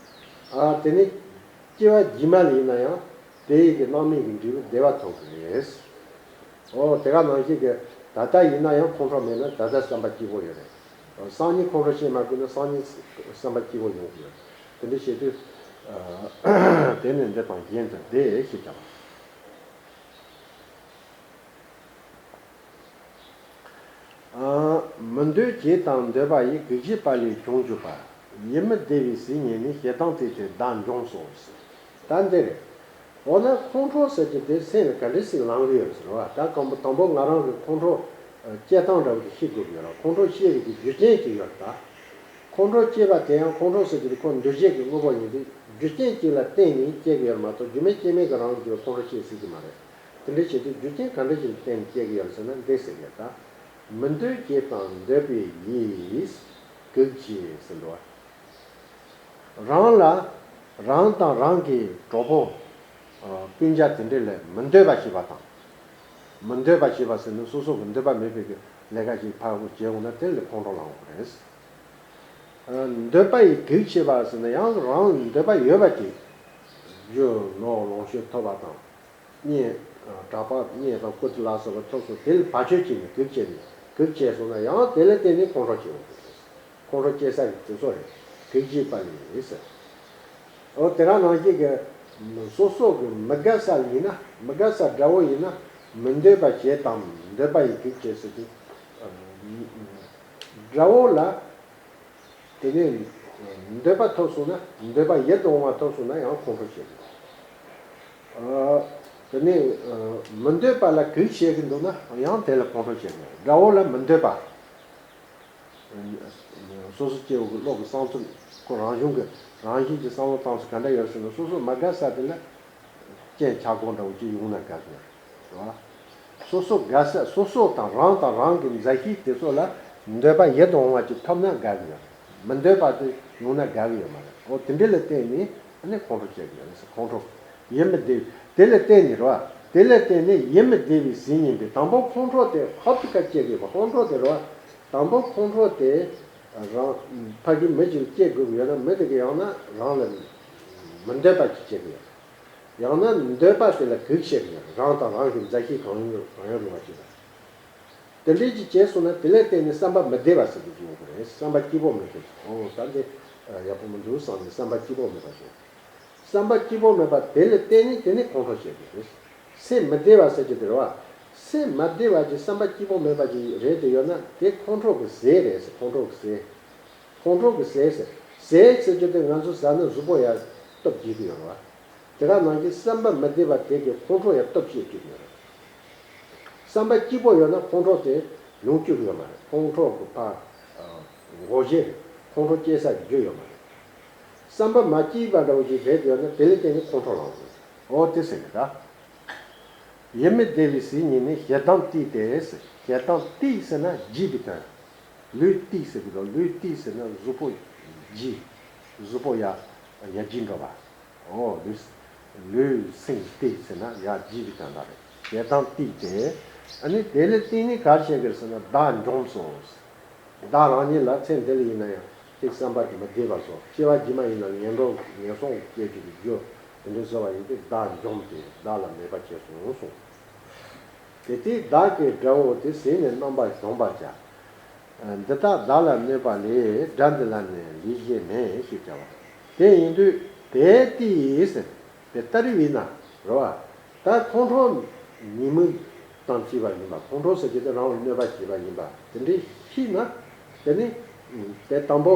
ཨ་དེ་ནི་སྐྱེ་བ་རྗེས་མ་ལ་ཡིན་ན་ཡང་དེ་ཡི་གི་སྣང་མེད་ཀྱི་འབྲས་བུ་བདེ་བ་ཐོབ་ཀྱི་རེད། ཨོ་དེ་ག་ནང་བཞིན་གྱི་ད་ལྟ་ཡིན་ན་ཡང་ཁོང་ཁྲོ་མེད་ན་ད་ལྟ་བསམ་པ་སྐྱིད་པོ་ཡོད་རེད། སང་ཉིན་ཁོང་ཁྲོ་ཤེས་མ་དགོས་ན་སང་ཉིན་བསམ་པ་སྐྱིད་པོ་ཡོང་གི་ཡོད། དེ་འདྲ་བྱེད་དུས། དེ་ནི་འདི་དང་གཞན་དུ་བདེ་ཞེས་བྱ་བ། མི་འདོད་བྱས་དང་འདོད་པ་ཡི། གེགས་བྱེད་པ་ལས་བྱུང་གྱུར་པ། ཡིད་མི་བདེ་བའི་ཟས་རྙེད་ནས། ཞེ་སྡང་དེ་ཚེ་བདག་འཇོམས་སོ། ད་འདི་རེད། འོ་ན་ཁོང་ཁྲོ་ཟེར་གྱི་དེ་སེམས་ལ་ག་འདྲ་ཞིག་ལངས་གི་ཡོད་ཟེར་བ། ད་དང་པོ་དང་པོ་ང་རང་གི་ཁོང་ཁྲོ་སྐྱེ་སྟངས་འདྲ་བོ་ཞིག་ཤེས་དགོས་ཀྱི་ཡོད་རེད། ཁོང་ཁྲོ་སྐྱེ་བའི་གི་རྒྱུ་རྐྱེན་ཅིག་ཡོད་རེད་ད། ཁོང་ཁྲོ་སྐྱེས་པ་དེ་ཡང་ཁོང་ཁྲོ་ཟེར་གྱི་དེ་ཁོ་འདུ་བྱེད་ཀྱི་དངོས་པོ་ཡིན་དུས་རྒྱུ་རྐྱེན་གཅིག་ལ་བརྟེན་ནས་སྐྱེ་གི་ཡོད་རེད་མ་གཏོགས་རྒྱུ་མེད་རྐྱེན་མེད་ཀྱི་རང་བཞིན་གྱིས་ཁོང་ཁྲོ་སྐྱེ་སྲིད་ཀྱི་མ་རེད། དེ་འདྲ་བྱེད་དུས་རྒྱུ་རྐྱེན་ག་འདྲ་ཞིག་ལ་བརྟེན་ནས་སྐྱེ་གི་ཡོད་རེད་ཟེར་ན་འདི་ཟེར་གི་ཡོད་ད། མི་འདོད་བྱེད་དང་འདོད་པའི་ཡིད། གེགས་བྱེད་ཟེར་འདུག་བ། རང་ལ་རང་དང་རང་གི་གྲོགས་པོ་ཨ་སྤུན་ཀྱག་དེ་འདྲ་ལ་མི་འདོད་པ་བྱེད་པ་དང་། མི་འདོད་པ་བྱེད་པ་ཟེར་ན་སོ་སོ་གི་འདོད་པ་མེད་པའི་གི་ལས་ཀ་ཞིག་ཕར་བྱེད་འོང་ན་དེ་ལ་ཁོང་ཁྲོ་ལངས་འོང་གི་རེད། ཨ་འདོད་པ་ཡི་གེགས་བྱེད་པ་ཟེར་ན་ཡང་རང་འདོད་པ་ཡོད་པ་ཅིག་རྒྱུ་ནོར་ལོངས་སྤྱོད་ཐོབ་པ་དང་། གཉེན་གྲོགས་པོ་གཉེན་དང་བཀུར་སྟི་ལ་སོགས་པ་ཐོབ་སོང་དེ་ལ་བར་ཆད་བྱས་ནས་གེགས་བྱས་ནས་གེགས་བྱས་སོང་ན་ཡང་དེ་ལ་བརྟེན་ནས་ཁོང་ཁྲོ་བྱེད་འོང་གི་རེད། ཁོང་ཁྲོ་སྐྱེ་ས་གི་དུས་ཚོད་རེད། གེགས་བྱེད་པ་ལས་ཟེར། འོ་དེ་རང་ནང་བཞིན་གྱི་སོ་སོ་གི་མི་དགའ་ས་ཡིན་ན་མི་དགའ་ས་དགྲ་བོ་ཡིན་ན་མི་འདོད་པ་བྱེད་དམ་འདོད་པ་ཡི་གེགས་བྱེད་ཟེར་དུས་དགྲ་བོ་ལ་དེ་ནས་འདོད་པ་ཐོབ་སོང་ན་འདོད་པ་ཡིད་དུ་འོང་བ་ཐོབ་སོང་ན་ཡང་ཁོང་ཁྲོ་བྱེད་དགོས། དེ་ནས་མི་འདོད་པ་ལ་གེགས་བྱེད་ཀྱི་འདུག་ན་ཡང་དེ་ལ་ཁོང་ཁྲོ་བྱེད་དགོས། དགྲ་བོ་ལ་མི་འདོད་པ། སོ་སོ་སྐྱེ་བོ་གི་བློ་གི་བསམ་ཚུལ་ཁོ་རང་གཞུང་གི་རང་བཞིན་གྱི་བསམ་བློ་བཏང་ཚུལ་ག་འདྲ་ཡོད་ཟེར་ན་སོ་སོ་མ་དགའ་ས་དེ་ལ་རྐྱེན་ཆག་སྒོ་འདྲ་བོ་ཅིག་ཡོང་ན་དགའ་གི་ཡོད་རེད་བ། སོ་སོ་དགའ་ས་སོ་སོ་དང་རང་དང་རང་གི་མཛའ་བཤེས་དེ་ཚོ་ལ་འདོད་པ་ཡིད་དུ་འོང་བ་ཅིག་ཐོབ་ན་དགའ་གི་ཡོད་རེད། མི་འདོད་པ་དེ་ཡོང་ན་དགའ་གི་ཡོད་མ་རེད། འོ་དེ་འདྲ་ལ་བརྟེན་ནས་ཨ་ནི་ཁོང་ཁྲོ་སྐྱེ་གི་ཡོད་རེད་ཟེར། ཁོང་ཁྲོ་ཡིད་མི་བདེ་བའི་དེ་ལ་བརྟེན་ནས་རེད་བ། དེ་ལ་བརྟེན་ནས་ཡིད་མི་བདེ་བའི་ཟས་ཉིད་པས་དང་པོ་ཁོང་ཁྲོ་དེ་ཧོབ་ཏེ་ཁ་སྐྱེ་གི་ཡོད་པ་ཁོང་ཁྲོ་དེ་རེད་བ། དང་པོ་ཁོང་ཁྲོ་དེ་རང་ཕ་གི་མི་གཅིག་ལ་སྐྱེ་དགོས་ཀྱི་ཡོད་ན་མི་དེ་གི་ཡང་ན་རང་ལ་མི་འདོད་པ་ཅིག་སྐྱེ་གི་ཡོད། ཡང་ན་འདོད་པ་དེ་ལ་གེགས་བྱེད་ཀྱི་ཡོད། རང་དང་རང་གི་མཛའ་བཤེས་གང་ཡོང་གང་ཡོང་རུང་བ་ཅིག་ལ། དེ་འདྲའི་ཅིག་བྱས་སོང་ན་དེ་ལ་བརྟེན་ནས་བསམ་པ་མི་བདེ་བ་ཟེར་གྱི་ཡོང་གི་རེད། བསམ་པ་སྐྱིད་པོ་མེད་མཁན་ཅིག་ཨོ་ད་འདི་ཡག་པོ་མི་འདུག་བསམ་ནས་བསམ་པ་སྐྱིད་པོ་མེད་པ་བྱུང་། བསམ་པ་སྐྱིད་པོ་མེད་པ་དེ་ལ་བརྟེན་ནས་དེ་ནས་ཁོང་ཁྲོ་བྱེད་དགོས་རེད། སེམས་མི་བདེ་བ་ཟེར་གྱི་དེ་རེད་བ། སེམས་མ་བདེ་བ་ཅིག་བསམ་པ་སྐྱིད་པོ་མེད་པ་ཅིག་རེད་དེ་ཡོད་ན་དེ་ཁོང་ཁྲོ་གི་ཟས་རེད་ཟེར། ཁོང་ཁྲོ་གི་ཟས། ཁོང་ཁྲོ་གི་ཟས་ཟེར། ཟས་ཟེར་རྒྱུ་དེ་ང་ཚོ་ཟ་ན་གཟུགས་པོ་ཡར་སྟོབས་རྒྱས་ཀྱི་ཡོད་རེད་བ། དེ་ག་ནང་བཞིན་བསམ་པ་མི་བདེ་བ་དེ་གིས་ཁོང་ཁྲོ་ཡར་སྟོབས་སྐྱེད་ཀྱི་ཡོད་རེད། བསམ་པ་སྐྱིད་པོ་ཡོད་ན་ཁོང་ཁྲོ་དེ་ཡོང་བཅུག་གི་ཡོད་མ་རེད། ཁོང་ཁྲོ་གི་ཕར་འགོག་བྱེད་རེད། ཁོང་ཁྲོ་སྐྱེ་ས་རྒྱུ་ཡོད་མ་རེད། བསམ་པ་མ་སྐྱིད་པ་འདྲ་བོ་ཞིག་རེད་དེ་ཡོད་ན་དེ་ལ་བརྟེན་ནས་ཁོང་ཁྲོ་ལངས་དགོས། འོ་དེ་ཟེར་གི་ད། ཡིད་མི་བདེ་བའི་ཟས་ཉིད་ནི་ཞེ་སྡང་གཏིས་ཏེ་ཟེར། ཞེ་སྡང་གཏིས་ཟེར་ན་བརྗིད་པའི་དོན། ལུས་གཏིས་ཟེར་གི་རེད། ལུས་གཏིས་ཟེར་ན་གཟུགས་པོ་བརྗིད། གཟུགས་པོ་ཡར་ཡར་རྒྱས་འགྲོ་བ། འོ་ལུས་ལུས་སེམས་གཏིས་ཟེར་ན་ཡར་རྒྱས་པའི་དོན་དག་རེད། ཞེ་སྡང་གཏིས་ཏེ། ཨ་ནི་དེ་ལ་བརྟེན་ནས་ག་རེ་བྱེད་དགོས་ཟེར་ན་བདག་འཇོམས་སོ། བདག་རང་ཉིད་ལ་ཚེ་འདི་ལ་ཡིན་ན་ཡང་ཅིག་བསམ་པ་དེ་མི་བདེ་བ་བཟོ། སྐྱེ་བ་རྗེས་མ་ཡིན་ན་ངན་འགྲོ་ངན་སོང་སྐྱེ་རྒྱུ་གི་རྒྱུ་དེ་འདྲ་བཟོ་བ་ཡིན་ཏེ་བདག་འཇོམས་ཏེ་བདག་ལ་མོས་པ་བྱས་སོང་གསུངས། དེ་དུས་བདག་གི་དགྲ་བོ་དེ་ཟས་ནི་རྣམ་པར་གཞོམ་པར་བྱ། འདི་དག་བདག་ལ་གནོད་པ་ལས། དགྲ་འདི་ལ་ནི་ལས་གཞན་མེད་ཞེས་བྱ་བ། དེ་ཡིན་དུས་དེ་ལྟའི་ཟེར། དེ་ལྟར་བས་ན་རེད་བ། ད་ཁོང་ཁྲོ་ཉེས་དམིགས་དང་བཅས་པ་ཡིན་པ། ཁོང་ཁྲོ་ཟེར་རྒྱུ་དེ་རང་ལ་གནོད་པ་བྱེད་པ་ཡིན་པ་དེ་འདྲའི་ཤེས་ན། དེ་ནི་དེ་དང་པོ་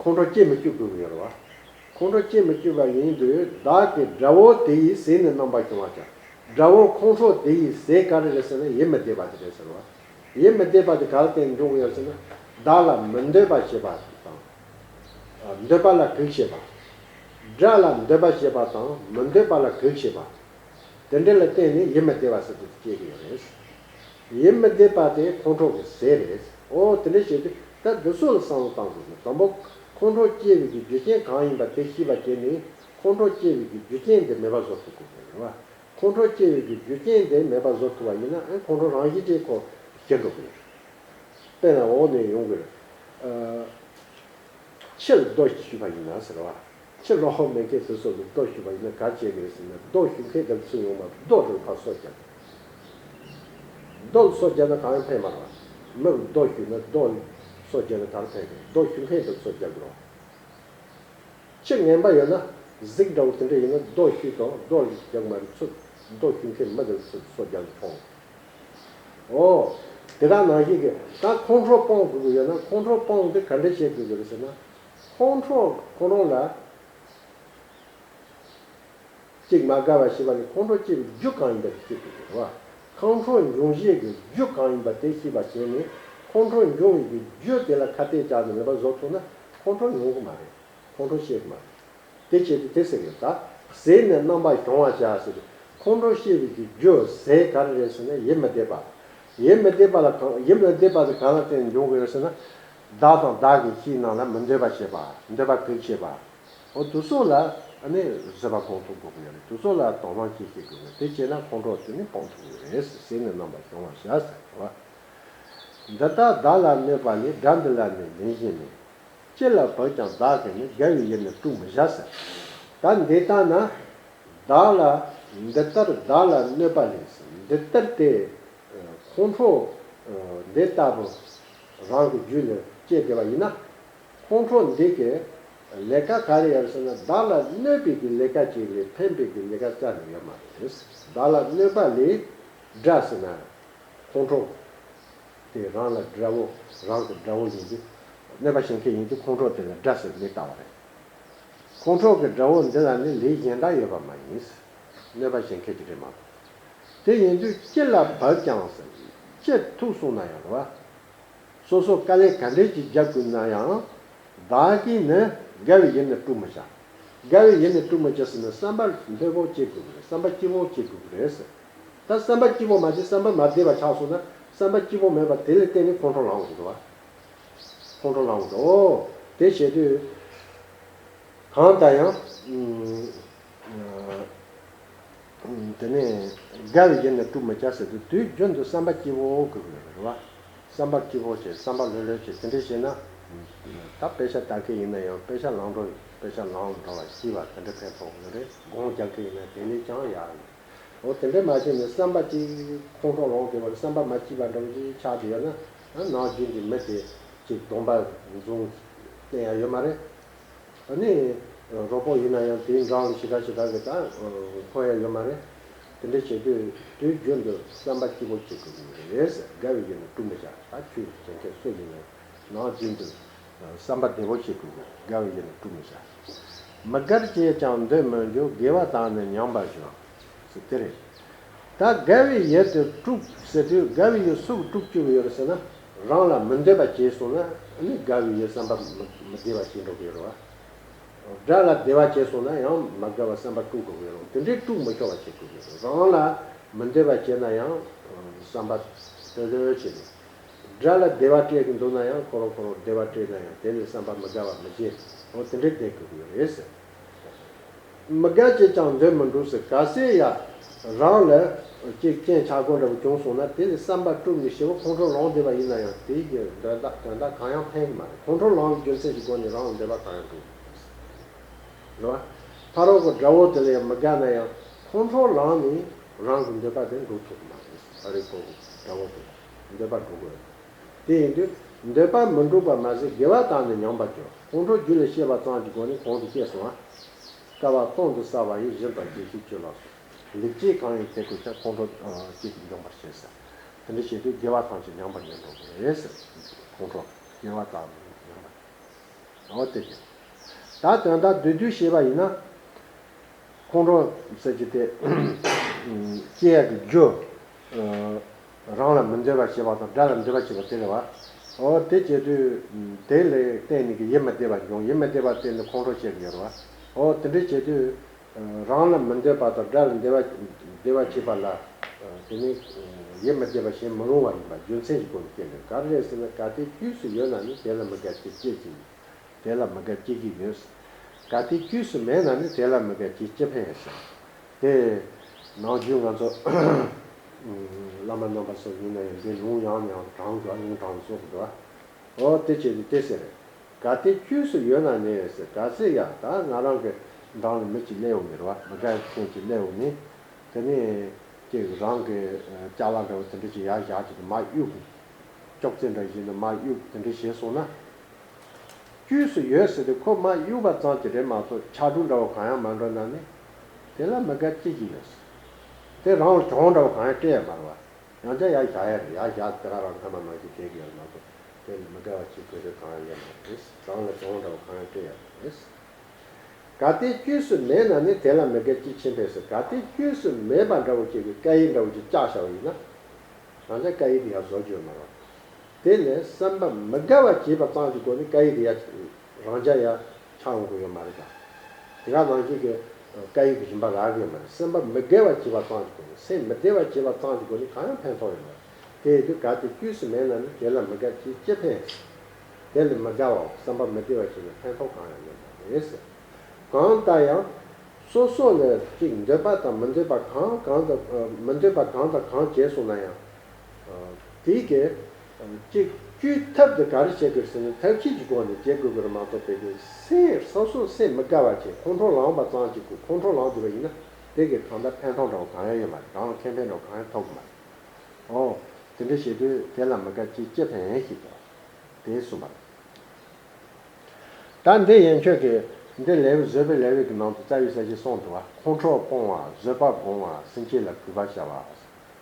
ཁོང་ཁྲོ་སྐྱེ་མི་བཅུག་དགོས་ཀྱི་ཡོད་རེད་བ། ཁོང་ཁྲོ་སྐྱེ་མི་བཅུག་པ་ཡིན་དུས་བདག་གི་དགྲ་བོ་དེ་ཡི་ཟས་ནི་རྣམ་པར་གཞོམ་པར་བྱ། དགྲ་བོ་ཁོང་ཁྲོ་དེ་ཡི་ཟས་ག་རེ་རེད་ཟེར་ན་ཡིད་མི་བདེ་བ་དེ་རེད་ཟེར་བ། ཡིད་མི་བདེ་བ་དེ་ག་ལ་བརྟེན་འབྱུང་གི་ཡོད་ཟེར་ན། བདག་ལ་མི་འདོད་པ་བྱེད་པ་དང་། འདོད་པ་ལ་གེགས་བྱེད་པ། དགྲ་ལ་འདོད་པ་བྱེད་པ་དང་མི་འདོད་པ་ལ་གེགས་བྱེད་པ། དེ་འདྲ་ལ་བརྟེན་ནས་ཡིད་མི་བདེ་བ་ཟེར་དུ་སྐྱེ་གི་ཡོད་རེད། ཡིད་མི་བདེ་བ་དེ་ཁོང་ཁྲོ་གི་ཟས་རེད། ཨོ་དེ་འདྲ་བྱས་དུས་ད་འདི་ཚོ་ལ་བསམ་བློ་བཏང་དགོས་ཀྱི། དང་པོ་ཁོང་ཁྲོ་སྐྱེ་བའི་གི་རྒྱུ་རྐྱེན་གང་ཡིན་པ་དེ་ཤེས་པ་བྱས་ནས་ཁོང་ཁྲོ་སྐྱེ་བའི་གི་རྒྱུ་རྐྱེན་དེ་མེད་པ་བཟོ་ཐུབ་དགོས་ཀྱི་རེད་བ། ཁོང་ཁྲོ་སྐྱེ་བའི་གི་རྒྱུ་རྐྱེན་དེ་མེད་པ་བཟོ་ཐུབ་པ་ཡིན་ན་ཨེ་ཁོང་ཁྲོ་རང་བཞིན་གྱིས་ཁོ་ཞི་འགྲོ་གི་རེད། དཔེར་ན་འོག་ནས་ཡོང་གི་རེད། ཨ། ཕྱིར་རྡོ་ཞུས་པ་ཡིན་ན་ཟེར་བ། ཕྱིར་ལོག་མེད་མཁན་དེ་ཚོ་ལ་རྡོ་ཞུས་པ་ཡིན་ན་ག་རེ་བྱེད་དགོས་ཟེར་ན་རྡོ་ཞུ་མཁན་དེ་ཚོ་ཡོང་བ་རྡོ་དེ་ཕར་སོ་བརྒྱབ། རྡོ་ལ་སོ་བརྒྱབ་ན་གང་ཡང་ཕན་མ་རེད་བ། མི་ལ་རྡོ་ཞུས་ན་རྡོ་ལ་སོ་བརྒྱབ་ན་ག་རེ་ཕན་གི། རྡོ་ཞུ་མཁན་དེ་ལ་སོ་བརྒྱབ་དགོས་རེད། ཁྱི་ངན་པ་ཡོད་ན་གཟིག་འདྲ་བོ་དེ་འདྲ་ཡིན་ན་རྡོ་ཞུས་དང་རྡོ་རྒྱག་མ་རེད་ཚུར་རྡོ་ཞུ་མཁན་མི་དེ་ཚུར་སོ་རྒྱག་ནས་ཕོང་། ཨོ། དེ་ག་ནང་བཞིན་གྱི་ད་ཁོང་ཁྲོ་སྤོང་དགོས་ཀྱི་ཡོད་ན་ཁོང་ཁྲོ་སྤོང་དེ་ག་འདྲ་བྱེད་དགོས་ཀྱི་རེད་ཟེར་ན། ཁོང་ཁྲོ་ཁོ་རང་ལ་གཅིག་མ་དགའ་བ་ཞེས་པ་ནི་ཁོང་ཁྲོ་སྐྱེ་བའི་རྒྱུ་གང་ཡིན་པ་དེ་ཤེས་དགོས་ཀྱི་རེད་བ། ཁོང་ཁྲོ་འབྱུང་བྱེད་ཀྱི་རྒྱུ་གང་ཡིན་པ་དེ་ཤེས་པ་བྱས་ནས་ཁོང་ཁྲོ་འབྱུང་བའི་གི་རྒྱུ་དེ་ལ་ཁ་གཏད་བཅག་ནས་མེད་པ་བཟོ་ཐུབ་ན་ཁོང་ཁྲོ་ཡོང་གི་མ་རེད། ཁོང་ཁྲོ་སྐྱེ་གི་མ་རེད། དེ་བྱས་ཏེ་དེ་ཟེར་གི་ད། ཟས་ནི་རྣམ་པར་གཞོམ་པར་བྱ་ཟེར་ཏེ། ཁོང་ཁྲོ་སྐྱེ་བའི་གི་རྒྱུ་ཟེར་ག་རེ་རེད་ཟེར་ན། ཡིད་མི་བདེ་བ། ཡིད་མི་བདེ་བ་ལ་གང་ཡིད་མི་བདེ་བ་དེ་གང་ལ་བརྟེན་ནས་འབྱུང་གི་ཡོད་ཟེར་ན། བདག་དང་བདག་གི་ཕྱིའི་ནང་ལ་མི་འདོད་པ་བྱེད་པ། འདོད་པ་གུས་བྱེད་པ། འོ་དེ་ཚོ་ལ་ཨ་ནི་བཟོད་པ་སྒོམ་ཐུབ་དགོས་ཀྱི་ཡོད་རེད། དེ་ཚོ་ལ་དོ་སྣང་བྱེད་ཤེས་དགོས་རེད། དེ་བྱས་ན་ཁོང་ཁྲོ་དེ་ནི་སྤང་ཐུབ་ཀྱི་རེད། སེམས་ནི་རྣམ་པར་སྦྱོང་བར་བྱ་ཟེར་བ། འདི་ལྟར་བདག་ལ་གནོད་པ་ལས། དགྲ་འདི་ལ་ནི་ལན་གཞན་མེད། ཅི་ལ་བབ་ཀྱང་བདག་གིས་ནི། དགའ་བའི་ཡིད་ནི་དཀྲུགས་མི་བྱ་ཟེར། ད་འདི་ལྟ་ན། བདག་ལ་འདི་ལྟར་བདག་ལ་གནོད་པ་ལས། འདི་ལྟར་དེ་ཁོང་ཁྲོ་འདི་ལྟ་བུ་རང་གི་རྒྱུད་ལ་སྐྱེས་བསྡད་པ་ཡིན་ན། ཁོང་ཁྲོ་འདི་གིས་ལས་ཀ་ག་རེ་ཡོད་ཟེར་ན། བདག་ལ་གནོད་པའི་གི་ལས་ཀ་ཅིག་ལས་ཕན་པའི་གི་ལས་ཀ་རྩ་ནས་ཡོད་མ་རེད། བདག་ལ་གནོད་པ་ལས་དགྲ་ཟེར་ན། ཁོང་ཁྲོ་དེ་རང་ལ་དགྲ་བོ། རང་གི་དགྲ་བོ་ཡིན་དུས། གནོད་པ་བྱེད་མཁན་ཡིན་དུས་ཁོང་ཁྲོ་དེ་ལ་དགྲ་ཟེར་ལབ་བཏང་བ་རེད། ཁོང་ཁྲོ་གི་དགྲ་བོ་འདི་ལ་ནི་ལས་གཞན་དག་ཡོད་པ་མ་ཡིན། གནོད་པ་བྱེད་མཁན་གྱི་རེད་མ་གཏོགས། དེ་ཡིན་དུས་ཅི་ལ་བབ་ཀྱང་ཟེར། ཅི་ཐུག་སོང་ན་ཡང་རེད་བ། སོ་སོ་དཀའ་ལས་ག་འདྲས་ཀྱིས་རྒྱབ་དགོས་ན་ཡང་། བདག་གིས་ནི་དགའ་བའི་ཡིད་ནི་དཀྲུགས་མི་བྱ། དགའ་བའི་ཡིད་ནི་དཀྲུགས་མི་བྱ་ཟེར་ན། བསམ་པ་འདོད་པོ་སྐྱེ་དགོས་ཀྱི་རེད། བསམ་པ་སྐྱིད་པོ་སྐྱེ་དགོས་ཀྱི་རེད་ཟེར། ད་བསམ་པ་སྐྱིད་པོ་མ་སྐྱེས། བསམ་པ་མ་བདེ་བ་ཆགས་སོང་ན། བསམ་པ་སྐྱིད་པོ་མེད་པ་དེ་ལ་བརྟེན་ནས་ཁོང་ཁྲོ་ལངས་དགོས་རེད་བ། ཁོང་ཁྲོ་ལངས་དགོས་རེད། འོ་དེ་བྱེད་དུས་གང་ལྟར་ཡང་། དེ་ནས་དགའ་བའི་ཡིད་ནི་དཀྲུགས་མི་བྱ་ཟེར་དུས། དུས་རྒྱུན་དུ་བསམ་པ་སྐྱིད་པོ་དགོས་ཀྱི་རེད་བ། བསམ་པ་སྐྱིད་པོ་བྱེད། བསམ་པ་ལྷོད་ལྷོད་བྱེད། དེ་འདྲ་བྱས་ན། ད་དཔེ་ཆ་ལྟ་མཁན་ཡིན་ན་ཡང་། དཔེ་ཆ་ལམ་འགྲོ། དཔེ་ཆ་ལམ་འགྲོ་བ་ཤེས་པ་དེ་འདྲ་ཕན་ཐོགས་ཀྱི་རེད། སྒོམ་རྒྱག་མཁན་ཡིན་ན་དེ་ལས་ཀྱང་ཡག་རེད། འོ་དེ་འདྲ་མ་བྱས་ནས་བསམ་པ་གཅིག་ཁོང་ཁྲོ་ལངས་བསྡད་པ་རེད། བསམ་པ་མ་སྐྱིད་པ་འདྲ་བོ་ཅིག་ཆགས་བསྡད་ཡོད་ན། ནམ་རྒྱུན་གྱི་མི་དེ་ཅིག་གདོང་པ་འཛུམ་བསྟན་ཡ་ཡོད་མ་རེད། ཨ་ནི་རོགས་པ་ཡིན་ན་ཡང་དེའི་འགྲམ་ལ་ཞེ་དྲག་ཞེ་དྲག་གི་ད་འཁོར་ཡ་ཡོད་མ་རེད། དེ་འདྲ་བྱེད་དུས་དུས་རྒྱུན་དུ་བསམ་པ་སྐྱིད་པོ་བྱེད་དགོས་ཀྱི་རེད་ཟེར། དགའ་བའི་ཡིད་ནི་དཀྲུགས་མི་བྱ། ད་ཁྱོད་བྱེད་མཁན་སུ་ཡིན་ན་ནམ་རྒྱུན་དུ་བསམ་པ་བདེ་པོ་བྱེད་དགོས་ཀྱི་རེད། དགའ་བའི་ཡིད་ནི་དཀྲུགས་མི་བྱ། མི་དགར་བྱས་ཀྱང་འདོད་མི་འགྱུར། དགེ་བ་དག་ནི་ཉམས་པར་འགྱུར། ཟེར་དེ་རེད། ད་དགའ་བའི་ཡིད་དེ་དཀྲུགས་ཟེར་དུས། དགའ་བའི་ཡིད་སུ་གིས་དཀྲུགས་བཅུག་གི་ཡོད་རེད་ཟེར་ན། རང་ལ་མི་འདོད་པ་བྱས་སོང་ན་ནི་དགའ་བའི་ཡིད་བསམ་པ་མི་མི་བདེ་བ་བྱེད་འགྲོ་གི་ཡོད་རེད་བ། དགྲ་ལ་བདེ་བ་བྱས་སོང་ན་ཡང་མི་དགའ་བ་བསམ་པ་དཀྲུག་དགོས་ཀྱི་ཡོད་རེད། དེ་འདྲའི་དཀྲུག་མི་ཆོག་པ་བྱེད་དགོས་ཀྱི་རེད། རང་ལ་མི་འདོད་པ་བྱས་ན་ཡང་བསམ་པ་ལྷོད་ལྷོད་བྱས་ནས། དགྲ་ལ་བདེ་བ་སྤྲད་ཀྱི་འདུག་ན་ཡང་ཁོ་རང་ཁོ་རང་བདེ་བ་སྤྲད་ན་ཡང་དེ་ལ་བསམ་པ་མི་དགའ་བ་མི་བྱེད། འོ་དེ་འདྲའི་བསྡད་དགོས་ཀྱི་ཡོད་རེད་ཟེར། མི་དགའ་བྱས་ཀྱང་འདོད་མི་འགྲུབ་ཟེར། གལ་སྲིད་ཡ་རང་ལ་ཅིག་རྐྱེན་ཆག་སྒོ་འདྲ་བོ་བྱུང་སོང་ན། དེ་ལ་བསམ་པ་དཀྲུགས་ནས་ཞེ་པོ་ཁོང་ཁྲོ་ལངས་བསྡད་པ་ཡིན་ན་ཡང་དེ་གི་དོན་དག་དོན་དག་གང་ཡང་ཕན་གྱི་མ་རེད། ཁོང་ཁྲོ་ལངས་པའི་རྒྱུ་མཚན་གྱི་སྒོ་ནས་རང་ལ་འདོད་པ་གང་ཡང་འགྲུབ་མི་སྲིད། རེད་བ། ཕ་རོལ་གྱི་དགྲ་བོ་དེ་ལ་ཡང་མི་དགའ་ན་ཡང་ཁོང་ཁྲོ་ལངས་ནས་རང་གི་འདོད་པ་དེ་འགྲུབ་ཐུབ་ཀྱི་མ་རེད། ཕ་རོལ་གྱི་དགྲ་བོ་དེ་ལ་འདོད་པ་འགྲུབ་དགོས། དེ་ཡིན་དུས་འདོད་པ་མི་འགྲུབ་པ་མ་ཟད་དགེ་བ་དག་ནི་ཉམས་པར་འགྱུར། ཁོང་ཁྲོ་རྒྱུད་ལ་སྐྱེས་པ་ཙམ་གྱི་སྒོ་ནས་གོང་དུ་བཤད་སོང་ང་། དཀའ་བ་གོང་དུ་བསལ་བ་ཡིས། སྦྱིན་དང་དགེ་བཤེས་ཆོས་ལ་སོགས། ལེགས་སྤྱད་གང་ཡིན་དེ་ཀུན་ཀྱང་། ཁོང་ཁྲོ་ཨ་སྐྱེས་ཀྱང་འཇོམས་པར་བྱེད་ཟེར། དེ་འདྲ་བྱེད་དུས་དགེ་བ་ཐམས་ཅད་ཉམས་པར་ཉེན་འགྲོ་གི་རེད་ཟེར། ཁོང་ཁྲོ་དགེ་བ་དག་ཉམས་པར། འོ་དེ་རེད། ད་དོན་དག་བསྡུས་བསྡུས་བཤད་པ་ཡིན་ན། ཁོང་ཁྲོ་ཟེར་གྱི་དེ་སྐྱེ་ཡག་གི་རྒྱུ། རང་ལ་མི་འདོད་པ་བྱེད་པ་དང་དགྲ་ལ་འདོད་པ་བྱེད་པ་དེ་རེད་བ། འོ་དེ་བྱེད་དུས་དེ་ལ་བརྟེན་ནས་ཀྱི་ཡིད་མི་བདེ་བ་འབྱུང་། ཡིད་མི་བདེ་བ་བརྟེན་ནས་ཁོང་ཁྲོ་སྐྱེ་གི་ཡོད་རེད་བ། འོ་དེ་འདྲ་བྱེད་དུས་རང་ལ་མི་འདོད་པ་དང་དགྲ་ལ་འདོད་པ་བདེ་བ་བྱེད་པ་ལ་དེ་ནི་ཡིད་མི་བདེ་བ་བྱེད་མི་རུང་བ་ཡིན་པ་རྒྱུ་མཚན་གྱི་སྒོ་ནས་བསྟན་ནས། ག་རེ་རེད་ཟེར་ན། གལ་ཏེ་དཀྱུས་སུ་ཡོད་ན་ནི། དེ་ལ་མི་དགའ་སྐྱེ་སྐྱེ་གི་ཡིན། དེ་ལ་མི་དགའ་སྐྱེ་གི་ཡོད། གལ་ཏེ་དཀྱུས་སུ་མེད་ན་ནི། དེ་ལ་མི་དགའ་སྐྱེ་ཅི་ཕན་ཟེར། དེ་ནམ་རྒྱུན་ང་ཚོ་བླ་མ་རྣམ་པ་ཚོ་ཡིན་ན་ཡང་འདི་ལུང་ཡང་ནས་ཡང་དྲངས་དགོས། ལུང་དྲངས་སོགས་འདུག་བ། འོ་དེ་བྱས་ཏེ་དེ་ཟེར། གལ་ཏེ་དཀྱུས་སུ་ཡོད་ན་ནི་ཟེར། གལ་སྲིད་ཡང་ད་ང་རང་གི་འགྲམ་ལ་མི་གཅིག་སླེབས་འོང་གི་རེད་བ། མི་དགའ་མཁན་གཅིག་སླེབས་འོང་ནི། དེ་ནས་ཀྱེ་རང་གི་ཅ་ལག་འདྲ་བོ་དེ་འདྲ་ཅིག་ཡར་བཞག་བྱས་ཏེ་མར་གཡུག་ཅོག་ཙེ་འདྲ་བཞིན་དུ་མར་གཡུག་དེ་འདྲ་བྱས་སོང་ན། དཀྱུས་སུ་ཡོད་ཟེར་ཏེ་ཁོ་མར་གཡུག་པ་ཙམ་གྱིས་རེད་མ་གཏོགས་ཆག་གྲུམ་འདྲ་བོ་གང་ཡང་མ་འགྲོ་ན་ནི། དེ་ལ་མི་དགའ་སྐྱེ་གི་ཡོད། དེ་རང་ལ་གྱོང་འདྲ་བོ་གང་ཡང་སྤྲད་ཡ་མ་རེད་བ། ཡང་བསྐྱར་ཡར་བཞག་ཡ་རེད། ཡར་བཞག་དེ་ག་རང་ཐ་མ་མ་ཞིག་བསྡད་ཀྱི་ཡོད་མ་གཏོགས་དེ་ལ་མི་དགའ་བ་ཅིག་དགོས་དོན་གང་ཡང་ཡོད་མ་རེད། རང་ལ་གྱོང་འདྲ་བོ་གང་ཡང་སྤྲད་ཡ་མ་རེད། གལ་ཏེ་དཀྱུས་སུ་མེད་ན་ནི། དེ་ལ་མི་དགའ་སྐྱེ་ཅི་ཕན་ཟེར། གལ་ཏེ་དཀྱུས་སུ་མེད་པ་འདྲ་བོ་ཅིག་གི་སྐད་ཡིག་འདྲ་བོ་ཅིག་བཅག་བཞག་པ་ཡིན་ན། རང་ཅག་སྐད་ཡིག་དེ་ཡར་བཟོ་རྒྱུ་ཡོད་མ་རེད། དེ་ནས་བསམ་པ་མི་དགའ་བ་བྱས་པ་ཙམ་གྱི་སྒོ་ནས་སྐད་ཡིག་དེ་ཡར་རང་ཅག་ཡར་ཆགས་འོང་གི་ཡོད་མ་རེད་ད། དེ་ག་ནང་བཞིན་གྱི་ སྐད་ཡིག་གི་རིམ་པ་རག་གི་ཡོད་མ་རེད། སེམས་པ་མི་དགེ་བ་བྱེད་པ་ཙམ་གྱི་སྒོ་ནས། སེམས་མི་བདེ་བ་བྱེད་པ་ཙམ་གྱི་སྒོ་ནས་གང་ཡང་ཕན་ཐོགས་ཡོད་མ་རེད། དེ་ཡིན་དུས་གལ་ཏེ་དཀྱུས་སུ་མེད་ན་ནི་དེ་ལ་མི་དགའ་ཅིག་ཅི་ཕན། དེ་ལ་མི་དགའ་བའམ་བསམ་པ་མི་བདེ་བ་བྱས་ནས་ཕན་ཐོགས་གང་ཡང་ཡོད་མ་རེད་ཟེར། གང་ལྟར་ཡང་སོ་སོ་ལ་ཅིག་འདོད་པ་དང་མི་འདོད་པ་གང་གང་དང་མི་འདོད་པ་གང་དང་གང་བྱས་སོང་ན་ཡང་། དེའི་གི་ཅིག་བཅོས་ཐབས་དེ་ག་རེ་བྱེད་དགོས་ཟེར་ན། ཐབས་ཤེས་ཀྱི་སྒོ་ནས་བྱེད་དགོས་ཀྱི་རེད་མ་གཏོགས། དཔེ་དེ་སེམས་སོ་སོ་སེམས་མི་དགའ་བ་བྱས། ཁོང་ཁྲོ་ལངས་པ་ཙམ་གྱི་སྒོ། ཁོང་ཁྲོ་ལངས་དགོས་པ་ཡིན་ན་དེ་གི་གང་ལྟར་ཕན་ཐོགས་འདྲ་བོ་གང་ཡང་ཡོད་མ་རེད། གང་ལ་ཁེ་ཕན་འདྲ་བོ་གང་ཡང་ཐོབ་ཀྱི་མ་རེད། ཨོ། དེ་འདྲ་བྱེད་དུས་དེ་ལ་མི་དགའ་ཅིག་ཅི་ཕན་ཞེས་དང་དེ་གསུངས་པ་རེད། ད་འདི་ཡན་ཆོད་ཀྱི་འདི་ལེའུ་བཟོད་པའི་ལེའུ་གི་ནང་དུ་རྩ་བའི་ས་གཞི་གསུངས་འདུག་བ། ཁོང་ཁྲོ་སྤོང་བ། བཟོད་པ་སྒོམ་པ། སེམས་ཅན་ལ་གུས་པ་བྱ་བ།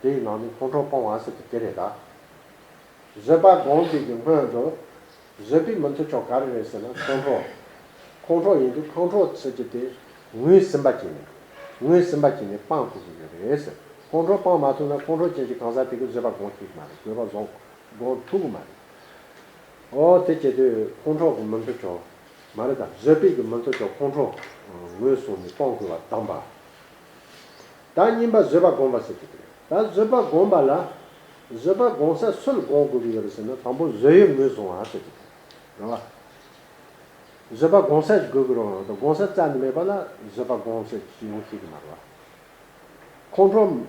དེའི་ནང་ནས་ཁོང་ཁྲོ་སྤོང་བ་ཟེར་གྱི་དེ་རེད་ད། བཟོད་པ་སྒོམ་པའི་གི་སྔོན་དུ་བཟོད་པའི་མི་མཐུན་ཕྱོགས་ག་རེ་རེད་ཟེར་ན་ཁོང་ཁྲོ། ཁོང་ཁྲོ་ཡིན་དུས་ཁོང་ཁྲོ་ཟེར་གྱི་དེ་ངོས་ཟིན་པ་བྱས་ནས། ངོས་ཟིན་པ་བྱས་ནས་སྤང་དགོས་ཀྱི་ཡོད་རེད་ཟེར། ཁོང་ཁྲོ་སྤང་མ་ཐུབ་ན་ཁོང་ཁྲོ་ཅན་གྱི་གང་ཟག་དེ་གིས་བཟོད་པ་སྒོམ་ཐུབ་ཀྱི་མ་རེད། གུས་པ་བཟུང་སྒོམ་ཐུབ་ཀྱི་མ་རེད། ཨོ་དེ་བྱེད་དུས་ཁོང་ཁྲོ་གི་མི་མཐུན་ཕྱོགས་མ་རེད་ད། བཟོད་པའི་གི་མི་མཐུན་ཕྱོགས་ཁོང་ཁྲོ་ངོས་བཟུང་ནས་སྤོང་དགོས་པ་དང་པ། ད་གཉིས་པ་བཟོད་པ་སྒོམ་པ་ཟེར་གྱི་རེད། ད་བཟོད་པ་སྒོམ་པ་ལ། བཟོད་པ་སྒོམ་ས་སུ་ལ་སྒོམ་དགོས་ཀྱི་ཡོད་རེད་ཟེར་ན། དང་པོ་བཟོད་ཡུལ་ངོས་བཟུང་བ་ཟེར་གྱི་རེད། རེད་བ། བཟོད་པ་སྒོམ་ས་ཞིག་དགོས་ཀྱི་རེད་བ། ད་སྒོམ་ས་རྩ་ནས་མེད་པ་ལ་བཟོད་པ་སྒོམ་ས་ཞིག་ཡོང་ཤེས་ཀྱི་མ་རེད་བ། ཁོང་ཁྲོ། ཨ།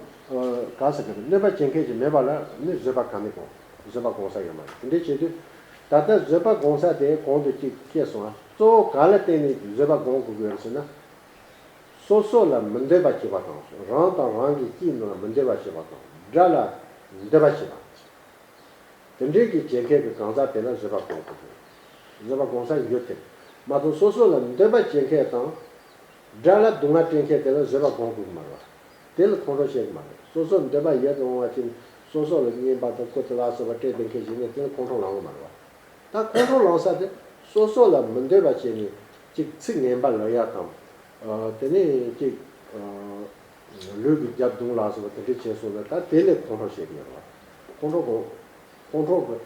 ག་ཟེར་གི་རེད། གནོད་པ་བྱེད་མཁན་ཞིག་མེད་པ་ལ་ནི་བཟོད་པ་ག་ནས་སྒོམ། བཟོད་པ་སྒོམ་ས་ཡོད་མ་རེད། དེ་འདྲ་བྱེད་དུས་ད་ལྟ་བཟོད་པ་སྒོམ་ས་དེ་གོང་དུ་གཅིག་བཤད་སོང་ང་། གཙོ་བོ་ག་ལ་བརྟེན་ནས་བཟོད་པ་སྒོམ་དགོས་ཀྱི་ཡོད་རེད་ཟེར་ན། སོ་སོ་ལ་མི་འདོད་པ་བྱེད་པ་དང་། རང་དང་རང་གི་སྐྱིད་ནང་ལ་མི་འདོད་པ་བྱེད་པ་དང་། དགྲ་ལ་འདོད་པ་བྱེད་པ། དེ་འདྲའི་གི་བྱེད་མཁན་གྱི་གང་ཟག་དེ་ལ་བཟོད་པ་སྒོམ་དགོས་ཀྱི་ཡོད། བཟོད་པ་སྒོམ་ས་ཡོད་དེ། མ་གཏོགས་སོ་སོ་ལ་འདོད་པ་བྱེད་མཁན་དང་། དགྲ་ལ་སྡུག་བསྔལ་སྤྲད་མཁན་དེ་ལ་བཟོད་པ་སྒོམ་དགོས་ཀྱི་མ་རེད་བ། དེ་ལ་ཁོང་ཁྲོ་བྱེད་ཀྱི་མ་རེད། སོ་སོར་འདོད་པ་ཡོད་དུ་འོང་བ་ཅིག་སོ་སོ་ལ་རྔན་པ་དང་བཀུར་སྟི་ལ་སོགས་པ་སྤྲད་བསྡད་མཁན་ཞིག་ནི་དེ་ལ་ཁོང་ཁྲོ་ལངས་ཀྱི་མ་རེད་བ། ད་ཁོང་ཁྲོ་ལངས་ས་དེ་སོ་སོ་ལ་མི་འདོད་པ་བྱས་ནས་ཅིག་ཚིག་ངན་པ་ལབ་ཡ་དང་། ཨ། དེ་ནས་ཅིག་ཨ། ལུས་ཀྱི་རྒྱབ་རྡུང་ལ་སོགས་པ་དེ་འདྲ་བྱས་སོང་ན། ད་དེ་ལས་ཁོང་ཁྲོ་བྱེད་ཀྱི་ཡོད་རེད་བ། ཁོང་ཁྲོ་གོ་ཁོང་ཁྲོ་གི་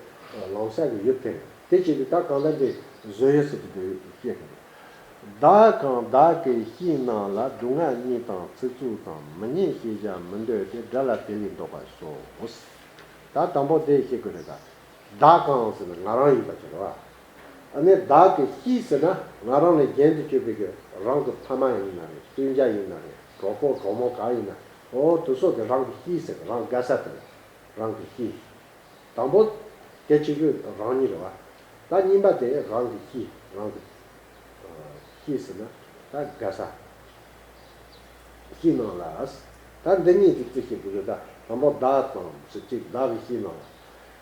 ལངས་ས་གི་ཡུལ་དེ་རེད། དེ་བྱེད་དུས་ད་གང་ལྟར་འདི་བཟོད་ཡུལ་ཟེར་གྱི་འདུག་བཤད་གི་འདུག་བདག་གང་བདག་གི་ཤེས་རྣམས་ལ། སྡུག་བསྔལ་བརྙས་དང་ཚིག་རྩུབ་དང་། མི་སྙན་ཞེས་བྱ་མི་འདོད་དེ། དགྲ་ལ་དེ་ལས་བཟློག་པར་ཤོག་ད་དང་པོ་དེ་བཤད་དགོས་རེད་ད། བདག་གང་ཟེར་ན་ང་རང་ཡིན་པ་ཅིག་རེད་བ། ཨ་ནི་བདག་གི་ཤེས་ཟེར་ན་ང་རང་ལས་གཞན་དུ་གྱུར་པའི་གི་རང་གི་ཕ་མ་ཡིན་ན་རེད། སྤུན་ཀྱག་ཡིན་ན་རེད། གྲོགས་པོ་གྲོགས་མོ་ག་ཡིན་ན། འོ་དེ་ཚོ་གི་རང་གི་ཤེས་ཟེར། རང་དགའ་ས་དེ་རེད། རང་གི་ཤེས། དང་པོ་དེ་གཅིག་པོས་རང་ཉིད་རེད་བ། ད་གཉིས་པ་དེ་རང་གི་ཤེས། རང་གི་ཤེས་ཟེར་ན་ད་དགའ་ས། ཤེས་རྣམས་ལ། ད་འདི་གཉིས་ཀྱི་རྩིས་བཤད་དགོས་ཡོད་ད། དང་པོ་བདག་དང་ཚིག་གཅིག་བདག་གི་ཤེས་རྣམས་ལ།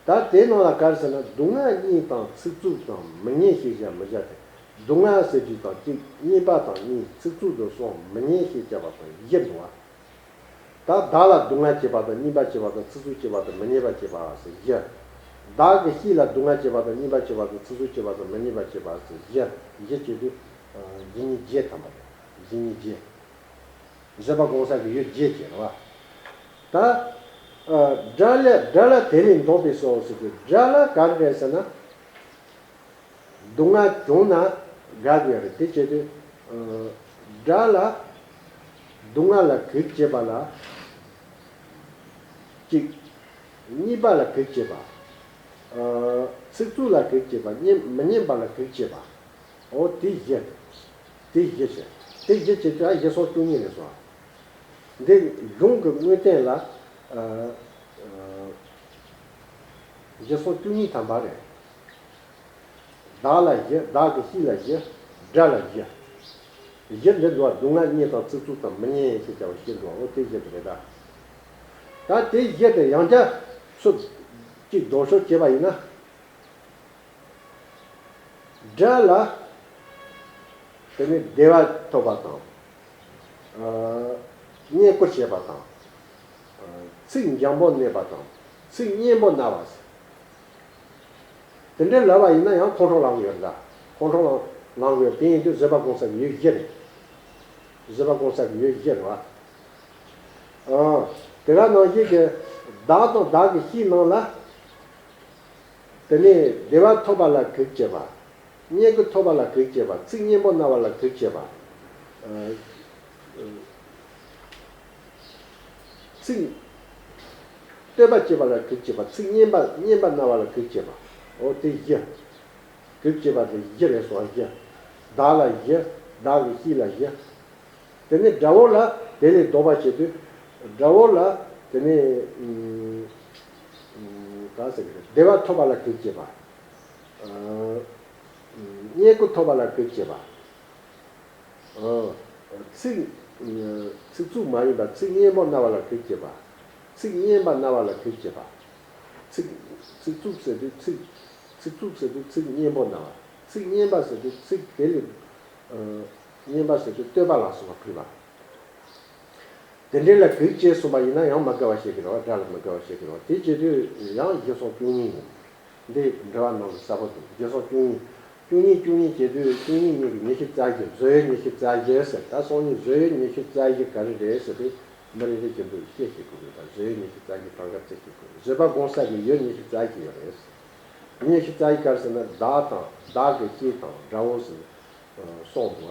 ད་དེའི་ནང་ལ་ག་རེ་ཟེར་ན། སྡུག་བསྔལ་བརྙས་དང་ཚིག་རྩུབ་དང་། མི་སྙན་ཞེས་བྱ་མི་བྱ་སྟེ། སྡུག་བསྔལ་ཟེར་དུས་དང་གཅིག་བརྙས་པ་དང་གཉིས། ཚིག་རྩུབ་ཏུ་སོང་། མི་སྙན་ཞེས་བྱ་བ་དང་བཞི་འདུག་བ། ད་བདག་ལ་སྡུག་བསྔལ་བྱེད་པ་དང་། བརྙས་པ་བྱེད་པ་དང་། ཚིག་རྩུབ་བྱེད་པ་དང་། མི་སྙན་པ་བྱེད་པ་ཟེར་བཞི། བདག་གི་ཤེས་ལ་སྡུག་བསྔལ་བྱེད་པ་དང་། བརྙས་པ་བྱེད་པ་དང་། ཚིག་རྩུབ་བྱེད་པ་དང་། མི་སྙན་པ་བྱེད་པ་ཟེར་བཞི། བཞི་བྱེད་དུས་བཞི་གཉིས་བརྒྱད་ཐམ་པ་རེད། བཞི་གཉིས་བརྒྱད། བཟོད་པ་སྒོམ་ས་གི་ཡུལ་བརྒྱད་ཅེས་རེད་བ། ད། ཨ། དགྲ་ལ་དགྲ་ལ་དེ་ལས་བཟློག་པར་ཤོག་ཟེར་དུས་དགྲ་ལ་ག་རེ་རེད་ཟེར་ན། སྡུག་བསྔལ་བྱུང་ན་དགའ་དགོས་རེད། དེ་བྱེད་དུས། ཨ། དགྲ་ལ་སྡུག་བསྔལ་ལ་གེགས་བྱེད་པ་ལ་གཅིག་བརྙས་པ་ལ་གེགས་བྱེད་པ། ཨ། ཚིག་རྩུབ་ལ་གེགས་བྱེད་པ། སྙན་མི་སྙན་པ་ལ་གེགས་བྱེད་པ། འོ་དེ་བཞི། དེ་བཞི་བྱས། དེ་བཞི་བྱེད་དུས་ཨ་བཞི་སོགས་བཅུ་གཉིས་རེད་སོང་། འདི་གཞུང་གི་དངོས་བསྟན་ལ། ཨ། ཨ། བཞི་སོགས་བཅུ་གཉིས་ཐམ་པ་རེད། བདག་ལ་བཞི། བདག་གི་ཤེས་ལ་བཞི། དགྲ་ལ་བཞི། བཞི་འདི་འདུག་བ། སྡུག་བསྔལ་བརྙས་དང་ཚིག་རྩུབ་དང་མི་སྙན་ཞེས་བྱ་བ་བཞི་འདུག་བ། འོ་དེ་བཞི་དེ་རེད་ད། ད་དེ་བཞི་དེ་ཡང་བསྐྱར་ཚུར་གཅིག་ལྡོག་ཕྱོགས་བྱས་པ་ཡིན་ན། དགྲ་ལ་དེ་ནི་བདེ་བ་ཐོབ་པ་དང་། ཨ། བསྙེན་བཀུར་བྱེད་པ་དང་། ཨ། ཚིག་འཇམ་པོ་སྨྲས་པ་དང་། ཚིག་སྙན་པོ་སྨྲ་བ། དེ་འདྲའི་ལབ་པ་ཡིན་ན་ཡང་ཁོང་ཁྲོ་ལངས་ཡོད་ལ། ཁོང་ཁྲོ་ལངས་ཡོད། དེ་ཡིན་དུས་བཟོད་པ་སྒོམ་ས་གི་ཡུལ་བཞི་རེད། བཟོད་པ་སྒོམ་ས་གི་ཡུལ་བཞི་རེད་བ། ཨ། དེ་ག་ནང་བཞིན་གྱི་བདག་དང་བདག་གི་ཤེས་རྣམས་ལ། དེ་ནས་བདེ་བ་ཐོབ་པ་ལ་གེགས་བྱེད་པ། བསྙེན་བཀུར་ཐོབ་པ་ལ་གེགས་བྱེད་པ། ཚིག་སྙན་པོ་སྨྲ་བ་ལ་གེགས་བྱེད་པ། ཨ། ཚིག་བསྟོད་པ་བྱེད་པ་ལ་གུས་བྱེད་པ། ཚིག་སྙན་པ་སྙན་པ་སྨྲ་བ་ལ་གུས་བྱེད་པ། འོ་དེ་བཞི། གུས་བྱེད་པ་དེ་བཞི་རེད་སོང་བཞི། བདག་ལ་བཞི། བདག་གི་སྐྱེས་ལ་བཞི། དེ་ནས་དགྲ་བོ་ལ་དེ་ལས་ལྡོག་པ་བྱེད་དུས། དགྲ་བོ་ལ་དེ་ནས་ཨུམ་ཨུམ་ག་ཟེར་གི་རེད། བདེ་བ་ཐོབ་པ་ལ་གུས་བྱེད་པ། ཨ་ཨུམ་བསྙེན་བཀུར་ཐོབ་པ་ལ་གུས་བྱེད་པ། ཨ་ཚིག་ཚིག་རྩུབ་མ་ཡིན་པ། ཚིག་སྙན་པོ་སྨྲ་བ་ལ་གུས་བྱེད་པ། ཚིག་སྙན་པ་སྨྲ་བ་ལ་གུས་བྱེད་པ། ཚིག་ཚིག་རྩུབ་ཟེར་དུས་ཚིག་ཚིག་རྩུབ་ཟེར་དུས་ཚིག་སྙན་པོ་སྨྲ་བ། ཚིག་སྙན་པ་ཟེར་དུས་ཚིག་དེ་ལས་ཨ་སྙན་པ་ཟེར་དུས་བསྟོད་པ་ལ་སོགས་པ་ཕུལ་བ། དེ་འདྲའི་ལ་གུས་བྱས་གསུངས་པ་ཡིན་ན་ཡང་མ་དགའ་བ་བཤད་ཀྱི་རེད་བ། དགྲ་ལ་མ་དགའ་བ་བཤད་ཀྱི་རེད་བ། དེ་བྱེད་དུས་ཡང་བཞི་སོགས་བཅུ་གཉིས་ཡིན། འདི་འགྲེལ་པ་ནང་དུ་གསལ་པོ་འདུག་བཞི་སོགས་བཅུ་གཉིས། བཅུ་གཉིས་བཅུ་གཉིས་བྱེད་དུས་བཅུ་གཉིས་གཉིས་ཀྱི་ཉི་ཤུ་རྩ་བཞི། བཟོད་ཡོད་ཉི་ཤུ་རྩ་བཞི་ཟེར། ད་སང་ཉིན་བཟོད་ཡོད་ཉི་ཤུ་རྩ་བཞི་ག་རེ་རེད་ཟེར་དུས། མི་རེ་རེ་བཞིན་དུ་དཔྱད་བྱེད་དགོས་རེད་པ། བཟོད་ཡོད་ཉི་ཤུ་རྩ་བཞི་གང་ག་དཔྱད་བྱེད་དགོས་རེད། བཟོད་པ་སྒོམ་ས་ཀྱི་ཡོད་ཉི་ཤུ་རྩ་བཞི་ཡོད་རེད། ཉི་ཤུ་རྩ་བཞི་ག་རེ་ཟེར་ན། བདག་དང་བདག་གི་སྐྱེས་དང་དགྲ་བོ་ཟེར་གསུངས་འདུག་བ།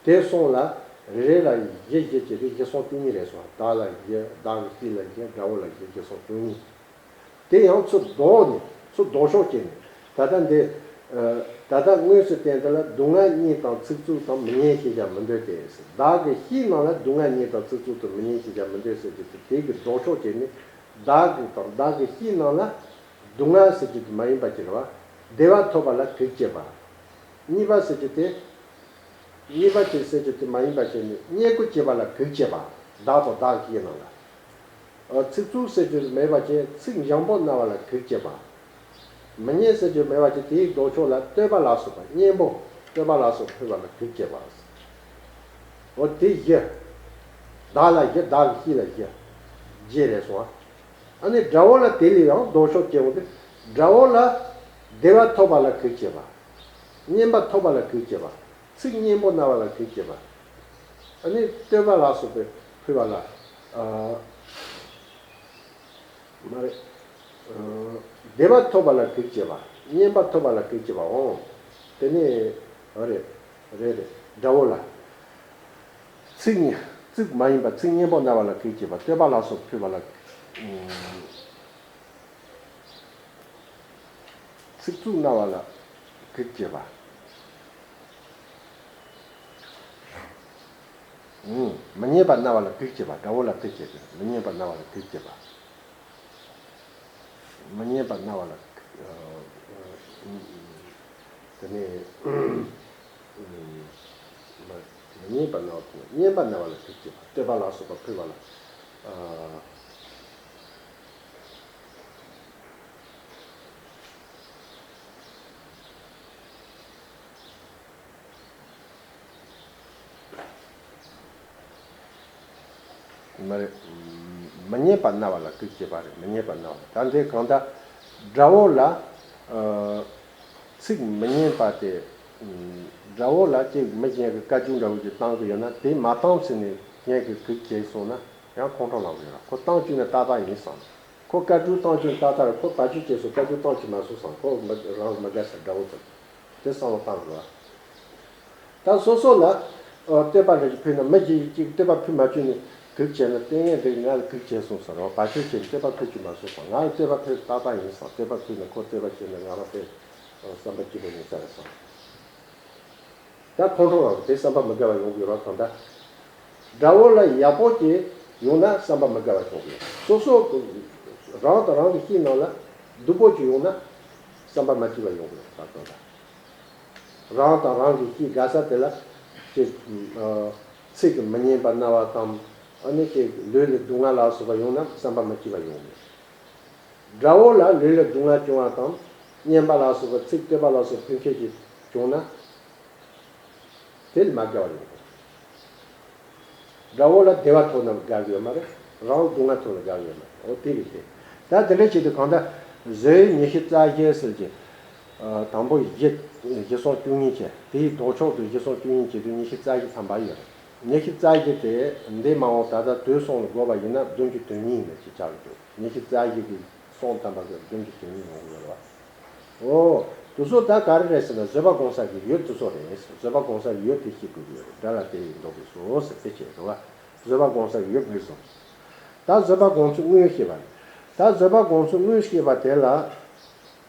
དེ་གསུམ་ལ་རེ་རེ་ལ་བཞི་བཞི་བྱས་ཏེ་བཞི་སོགས་བཅུ་གཉིས་རེད་སོང་། བདག་ལ་བཞི། བདག་གི་སྐྱེས་ལ་བཞི། དགྲ་བོ་ལ་བཞི། བཞི་སོགས་བཅུ་གཉིས། དེ་ཡང་ཚུར་ལྡོག་ནས་ཚུར་ལྡོག་ཕྱོགས་བྱས་ནས། ད་ལྟ་འདི་ཨ་ད་ལྟ་དངོས་སུ་བསྟན་དེ་ལ་སྡུག་བསྔལ་བརྙས་དང་ཚིག་རྩུབ་དང་མི་སྙན་ཞེས་བྱ་མི་འདོད་དེ། བདག་གི་སྐྱེས་རྣམས་ལ་སྡུག་བསྔལ་བརྙས་དང་ཚིག་རྩུབ་དང་མི་སྙན་ཞེས་བྱ་མི་འདོད་ཟེར་གྱི་དེ་གི་ལྡོག་ཕྱོགས་བྱས་ནས། བདག་གི་དང་བདག་གི་སྐྱེས་རྣམས་ལ་སྡུག་བསྔལ་ཟེར་གྱི་དེ་མ་ཡིན་པ་ཅིག་རེད་བ། བདེ་བ་ཐོབ་པ་ལ་གུས་བྱེད་པ། གཉིས་པ་ཟེར་གྱི་དེ། གཉིས་པ་དེ་ཟེར་གྱི་དེ་མ་ཡིན་པ་བྱས་ནས་བསྙེན་བཀུར་བྱེད་པ་ལ་གུས་བྱེད་པ། བདག་དང་བདག་གི་རྣམས་ལ། ཨ་ཚིག་རྩུབ་ཟེར་གྱི་མེད་པ་བྱས། ཚིག་འཇམ་པོ་སྨྲ་བ་ལ་གུས་བྱེད་པ། མི་སྙན་ཟེར་གྱི་མེད་པ་བྱས། དེའི་ལྡོག་ཕྱོགས་ལ་བསྟོད་པ་ལ་སོགས་པ། སྙན་པོ་བསྟོད་པ་ལ་སོགས་ཕུལ་བ་ལ་གུས་བྱེད་པ། འོ་དེ་བཞི། བདག་ལ་བཞི། བདག་གི་སྐྱེས་ལ་བཞི། བཞི་རེད་སོང་ཨ། ཨ་ནི་དགྲ་བོ་ལ་དེ་ལས་ཡང་ལྡོག་ཕྱོགས་སྐྱེ་འོང་དུས། དགྲ་བོ་ལ་བདེ་བ་ཐོབ་པ་ལ་གུས་བྱེད་པ། སྙན་པ་ཐོབ་པ་ལ་གུས་བྱེད་པ། ཚིག་སྙན་པོ་སྨྲ་བ་ལ་གུས་བྱེད་པ། ཨ་ནི་བསྟོད་པ་ལ་སོགས་པའི་ཕུལ་བ་ལ། ཨ་མ་རེད། ཨ་བདེ་བ་ཐོབ་པ་ལ་གུས་བྱེད་པ། སྙན་པ་ཐོབ་པ་ལ་གུས་བྱེད་པའོ། དེ་ནས་ཨ་རེད། རེད་རེད། དགྲ་བོ་ལ་ཚིག་ཚིག་མ་ཡིན་པ་ཚིག་སྙན་པོ་སྨྲ་བ་ལ་གུས་བྱེད་པ། བསྟོད་པ་ལ་སོགས་ཕུལ་བ་ལ། ཚིག་རྩུབ་སྨྲ་བ་ལ་གུས་བྱེད་པ། ཨུམ། མི་སྙན་པ་སྨྲ་བ་ལ་གུས་བྱེད་པ། དགྲ་བོ་ལ་གུས་བྱེད་པ། མི་སྙན་པ་སྨྲ་བ་ལ་གུས་བྱེད་པ། མི་སྙན་པ་སྨྲ་བ་ལ། ཨ་ཨ་དེ་ནས་ཨུམ། མི་སྙན་པ་སྨྲ་བ་དང་སྙན་པ་སྨྲ་བ་ལ་གུས་བྱེད་པ། བསྟོད་པ་ལ་སོགས་པ་ཕུལ་བ་ལ། ཨ། མ་རེད། མི་སྙན་པ་སྨྲ་བ་ལ་གུས་བྱེད་པ་རེད། མི་སྙན་པ་སྨྲ་བ་ལ། ད་འདི་གང་ལྟར་དགྲ་བོ་ལ་ཨ་ཚིག་མི་སྙན་པ་དེ། དགྲ་བོ་ལ་ཅིག་མི་གཞན་གྱི་བཀའ་བཀྱོན་འདྲ་བོ་ཅིག་བཏང་གི་ཡོད་ན། དེ་མ་བཏང་ཟེར་ནས་གཞན་གྱིས་གུས་བྱས་སོང་ན་ཡང་ཁོང་ཁྲོ་ལངས་གི་ཡོད་རེད། ཁོ་བཏང་བཅུག་ན་ཏག་ཏག་ཡིན་བསམ། ཁོ་བཀའ་བཀྱོན་བཏང་བཅུག་ན་ཏག་ཏག་རེད། ཁོ་བཀའ་བཀྱོན་བྱས་སོང་། བཀའ་བཀྱོན་བཏང་བཅུག་མ་སོང་བསམ། ཁོ་མི་རང་མི་དགའ་ས་དགྲ་བོ་དང་། དེ་བསམ་བློ་བཏང་དགོས། ད་སོ་སོ་ལ་ཨ་བསྟོད་པ་འདྲ་ཞིག་ཕུལ་ན། མི་གཞན་གཅིག་བསྟོད་པ་ཕུལ་མ་བཅུག་ནས་གུས་བྱས་ན། ལྟས་ངན་འདི་ང་ལ་གུས་བྱས་སོང་ཟེར་བ། བ་ཆོས་བྱས་ནས་བསྟོད་པ་ཕུལ་བཅུག་མ་སོང་བསམ། ང་ལ་བསྟོད་པ་ཕུལ་ཏག་ཏག་ཡིན་བསམ། བསྟོད་པ་ཕུལ་ན་ཁོ་བསྟོད་པ་བྱས་ན་ང་རང་དཔེ་བསམ་པ་སྐྱིད་པོ་ཡིན་ས་རེད་བསམ། ད་ཁོང་ཁྲོ་ལངས་དེ་བསམ་པ་མི་དགའ་བ་ཡོང་གི་རོགས་གང་ལྟར། དགྲ་བོ་ལ་ཡག་པོ་ཅིག་ཡོང་ན་བསམ་པ་མི་དགའ་བ་ཡོང་གི་རེད། སོ་སོ་རང་དང་རང་གི་སྐྱེས་རྣམས་ལ་སྡུག་པོ་ཅིག་ཡོང་ན་བསམ་པ་མ་སྐྱིད་པ་ཡོང་གི་རེད། ད་གང་ལྟར་རང་དང་རང་གི་སྐྱེས་དགའ་ས་དེ་ལ་ཅིག་ཨ་ཚིག་གི་མི་སྙན་པ་སྨྲ་བ་དང་། ཨ་ནི་ཅིག་ལུས་ལ་སྡུག་བསྔལ་ལ་སོགས་པ་ཡོང་ན་བསམ་པ་མ་སྐྱིད་པ་ཡོང་གི་རེད། དགྲ་བོ་ལ་ལུས་ལ་སྡུག་བསྔལ་བྱུང་བ་དང་། སྙན་པ་ལ་སོགས་པ་ཚིག་བསྟོད་པ་ལ་སོགས་ཕུལ་མཁན་ཅིག་བྱུང་ན། དེ་ལ་མ་དགའ་བ་ཡོང་གི། དགྲ་བོ་ལ་བདེ་བ་ཐོབ་ན་དགའ་གི་ཡོད་མ་རེད། རང་སྡུག་བསྔལ་ཐོབ་ན་དགའ་གི་ཡོད་མ་རེད། འོ་དེ་རེད་དེ། ད་དེ་འདྲ་བྱེད་དུས་གང་ལྟར་བཟོད་ཡོད་ཉི་ཤུ་རྩ་བཞི་ཟེར་གྱི། ཨ་དང་པོ་བཞི་བཞི་སོགས་བཅུ་གཉིས་བྱས། དེའི་ལྡོག་ཕྱོགས་དུ་བཞི་སོགས་བཅུ་གཉིས་བྱེད་དུས་ཉི་ཤུ་རྩ་བཞི་ཐམ་པ་ཡོད་རེད། ཉི་ཤུ་རྩ་བཞི་དེ་འདས་མ་འོངས་ད་ལྟ་དུས་གསུམ་ལ་བགོས་པ་ཡིན་ན་བདུན་ཅུ་དོན་གཉིས་ཡིན་ནས་ཅིག་ཆགས་ཀྱི་འདུག་ཉི་ཤུ་རྩ་བཞི་གི་གསུམ་ཐམ་པ་གི་བདུན་ཅུ་དོན་གཉིས་ཡོང་གི་ཡོད་རེད་བ། འོ། དེ་ཚོ་ད་ག་རེ་རེད་ཟེར་ན། བཟོད་པ་སྒོམ་ས་གི་ཡུལ་དེ་ཚོ་རེད། བཟོད་པ་སྒོམ་ས་གི་ཡུལ་དེ་ཤེས་དགོས་ཀྱི་ཡོད་རེད། དགྲ་ལ་དེ་ཡི་འདོད་པའི་བཟོ་ཟེར་དེ་བྱས་རེད་བ། བཟོད་པ་སྒོམ་ས་གི་ཡུལ་དེ་བཟོ། ད་བཟོད་པ་སྒོམ་ཚུལ་དངོས་ཤེས་པ་རེད། ད་བཟོད་པ་སྒོམ་ཚུལ་དངོས་ཤེས་པ་དེ་ལ།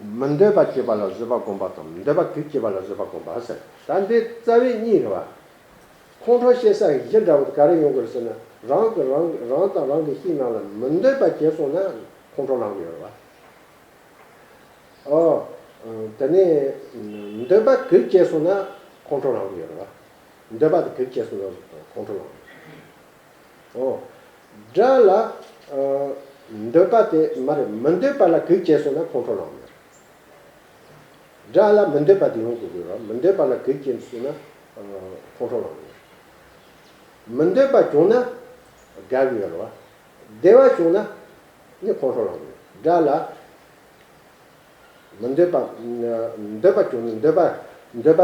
མི་འདོད་པ་བྱེད་པ་ལ་བཟོད་པ་སྒོམ་པ་དང་། འདོད་པ་གིས་བྱེད་པ་ལ་བཟོད་པ་སྒོམ་པ་ཟེར། ད་འདི་རྩ་བའི་གཉིས་རེད་བ། ཁོང་ཁྲོ་སྐྱེ་ས་གཞི་འདྲ་བོ་དེ་ག་རེ་ཡོང་གི་རེད་ཟེར་ན། རང་གི་རང་རང་དང་རང་གི་སྤྱིའི་ནང་ལ་མི་འདོད་པ་སྐྱེས་སོང་ན་ཁོང་ཁྲོ་ལངས་ཀྱི་ཡོད་རེད་བ། ཨོ། དེ་ནས་འདོད་པ་གིས་སྐྱེས་སོང་ན་ཁོང་ཁྲོ་ལངས་ཀྱི་ཡོད་རེད་བ། འདོད་པ་དེ་གིས་སྐྱེས་སོང་ན་ཁོང་ཁྲོ་ལངས་ཀྱི་ཡོད་རེད། ཨོ། དགྲ་ལ། ཨ། འདོད་པ་དེ་མ་རེད། མི་འདོད་པ་ལ་གིས་སྐྱེས་སོང་ན་ཁོང་ཁྲོ་ལངས་ཡོད། དགྲ་ལ་མི་འདོད་པ་དེ་ཡོང་དགོས་ཀྱི་རེད། མི་འདོད་པ་ལ་གིས་སྐྱེས་སོང་ན། ཨ། ཁོང་ཁྲོ་ལངས་ཡོད། མི་འདོད་པ་བྱུང་ན་དགའ་གི་ཡོད་རེད་བ། བདེ་བ་བྱུང་ན་ནི་ཁོང་ཁྲོ་ལངས་ཡོད། དགྲ་ལ། མི་འདོད་པ། འདོད་པ་བྱུང་ནས་འདོད་པ། འདོད་པ་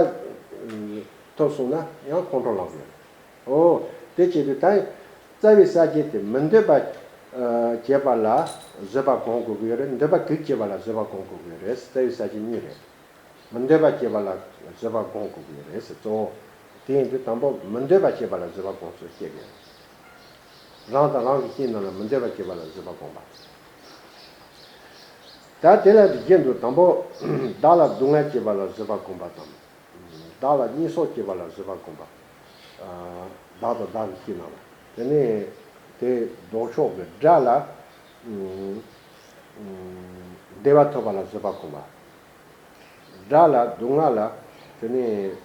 ཐོབ་སོང་ན་ཡང་ཁོང་ཁྲོ་ལངས་ཡོད། ཨོ། དེ་བྱེད་དུས་ད་རྩ་བའི་ས་བཅད་དེ་མི་འདོད་པ་བྱེད་པ་ལ་བཟོད་པ་སྒོམ་དགོས་ཀྱི་ཡོད་རེད། འདོད་པ་གིས་བྱེད་པ་ལ་བཟོད་པ་སྒོམ་དགོས་ཀྱི་ཡོད་རེད། རྩ་བའི་ས་བཅད་གཉིས་རེད། མི་འདོད་པ་བྱེད་པ་ལ་བཟོད་པ་སྒོམ་དགོས་ཀྱི་ཡོད་རེད་ཟེར། གཙོ་བོ་དེ་ཡིན་དུས་དང་པོ་མི་འདོད་པ་བྱེད་པ་ལ་བཟོད་པ་སྒོམ་ཚུལ་བཤད་ཀྱི་ཡོད། རང་དང་རང་གི་སྤྱིའི་ནང་ལ་མི་འདོད་པ་བྱེད་པ་ལ་བཟོད་པ་སྒོམ་པ། ད་དེ་ལ་རྒྱན་དུ་དང་པོ། བདག་ལ་སྡུག་བསྔལ་བྱེད་པ་ལ་བཟོད་པ་སྒོམ་པ་དང་། བདག་ལ་བརྙས་སོགས་བྱེད་པ་ལ་བཟོད་པ་སྒོམ་པ། ཨ། བདག་དང་བདག་གི་སྤྱིའི་ནང་ལ། དེ་ནས་དེ་ལྡོག་ཕྱོགས་ཀྱི་དགྲ་ལ། ཨ། བདེ་བ་ཐོབ་པ་ལ་བཟོད་པ་སྒོམ་པ། དགྲ་ལ་སྡུག་བསྔལ་ལ། དེ་ནས་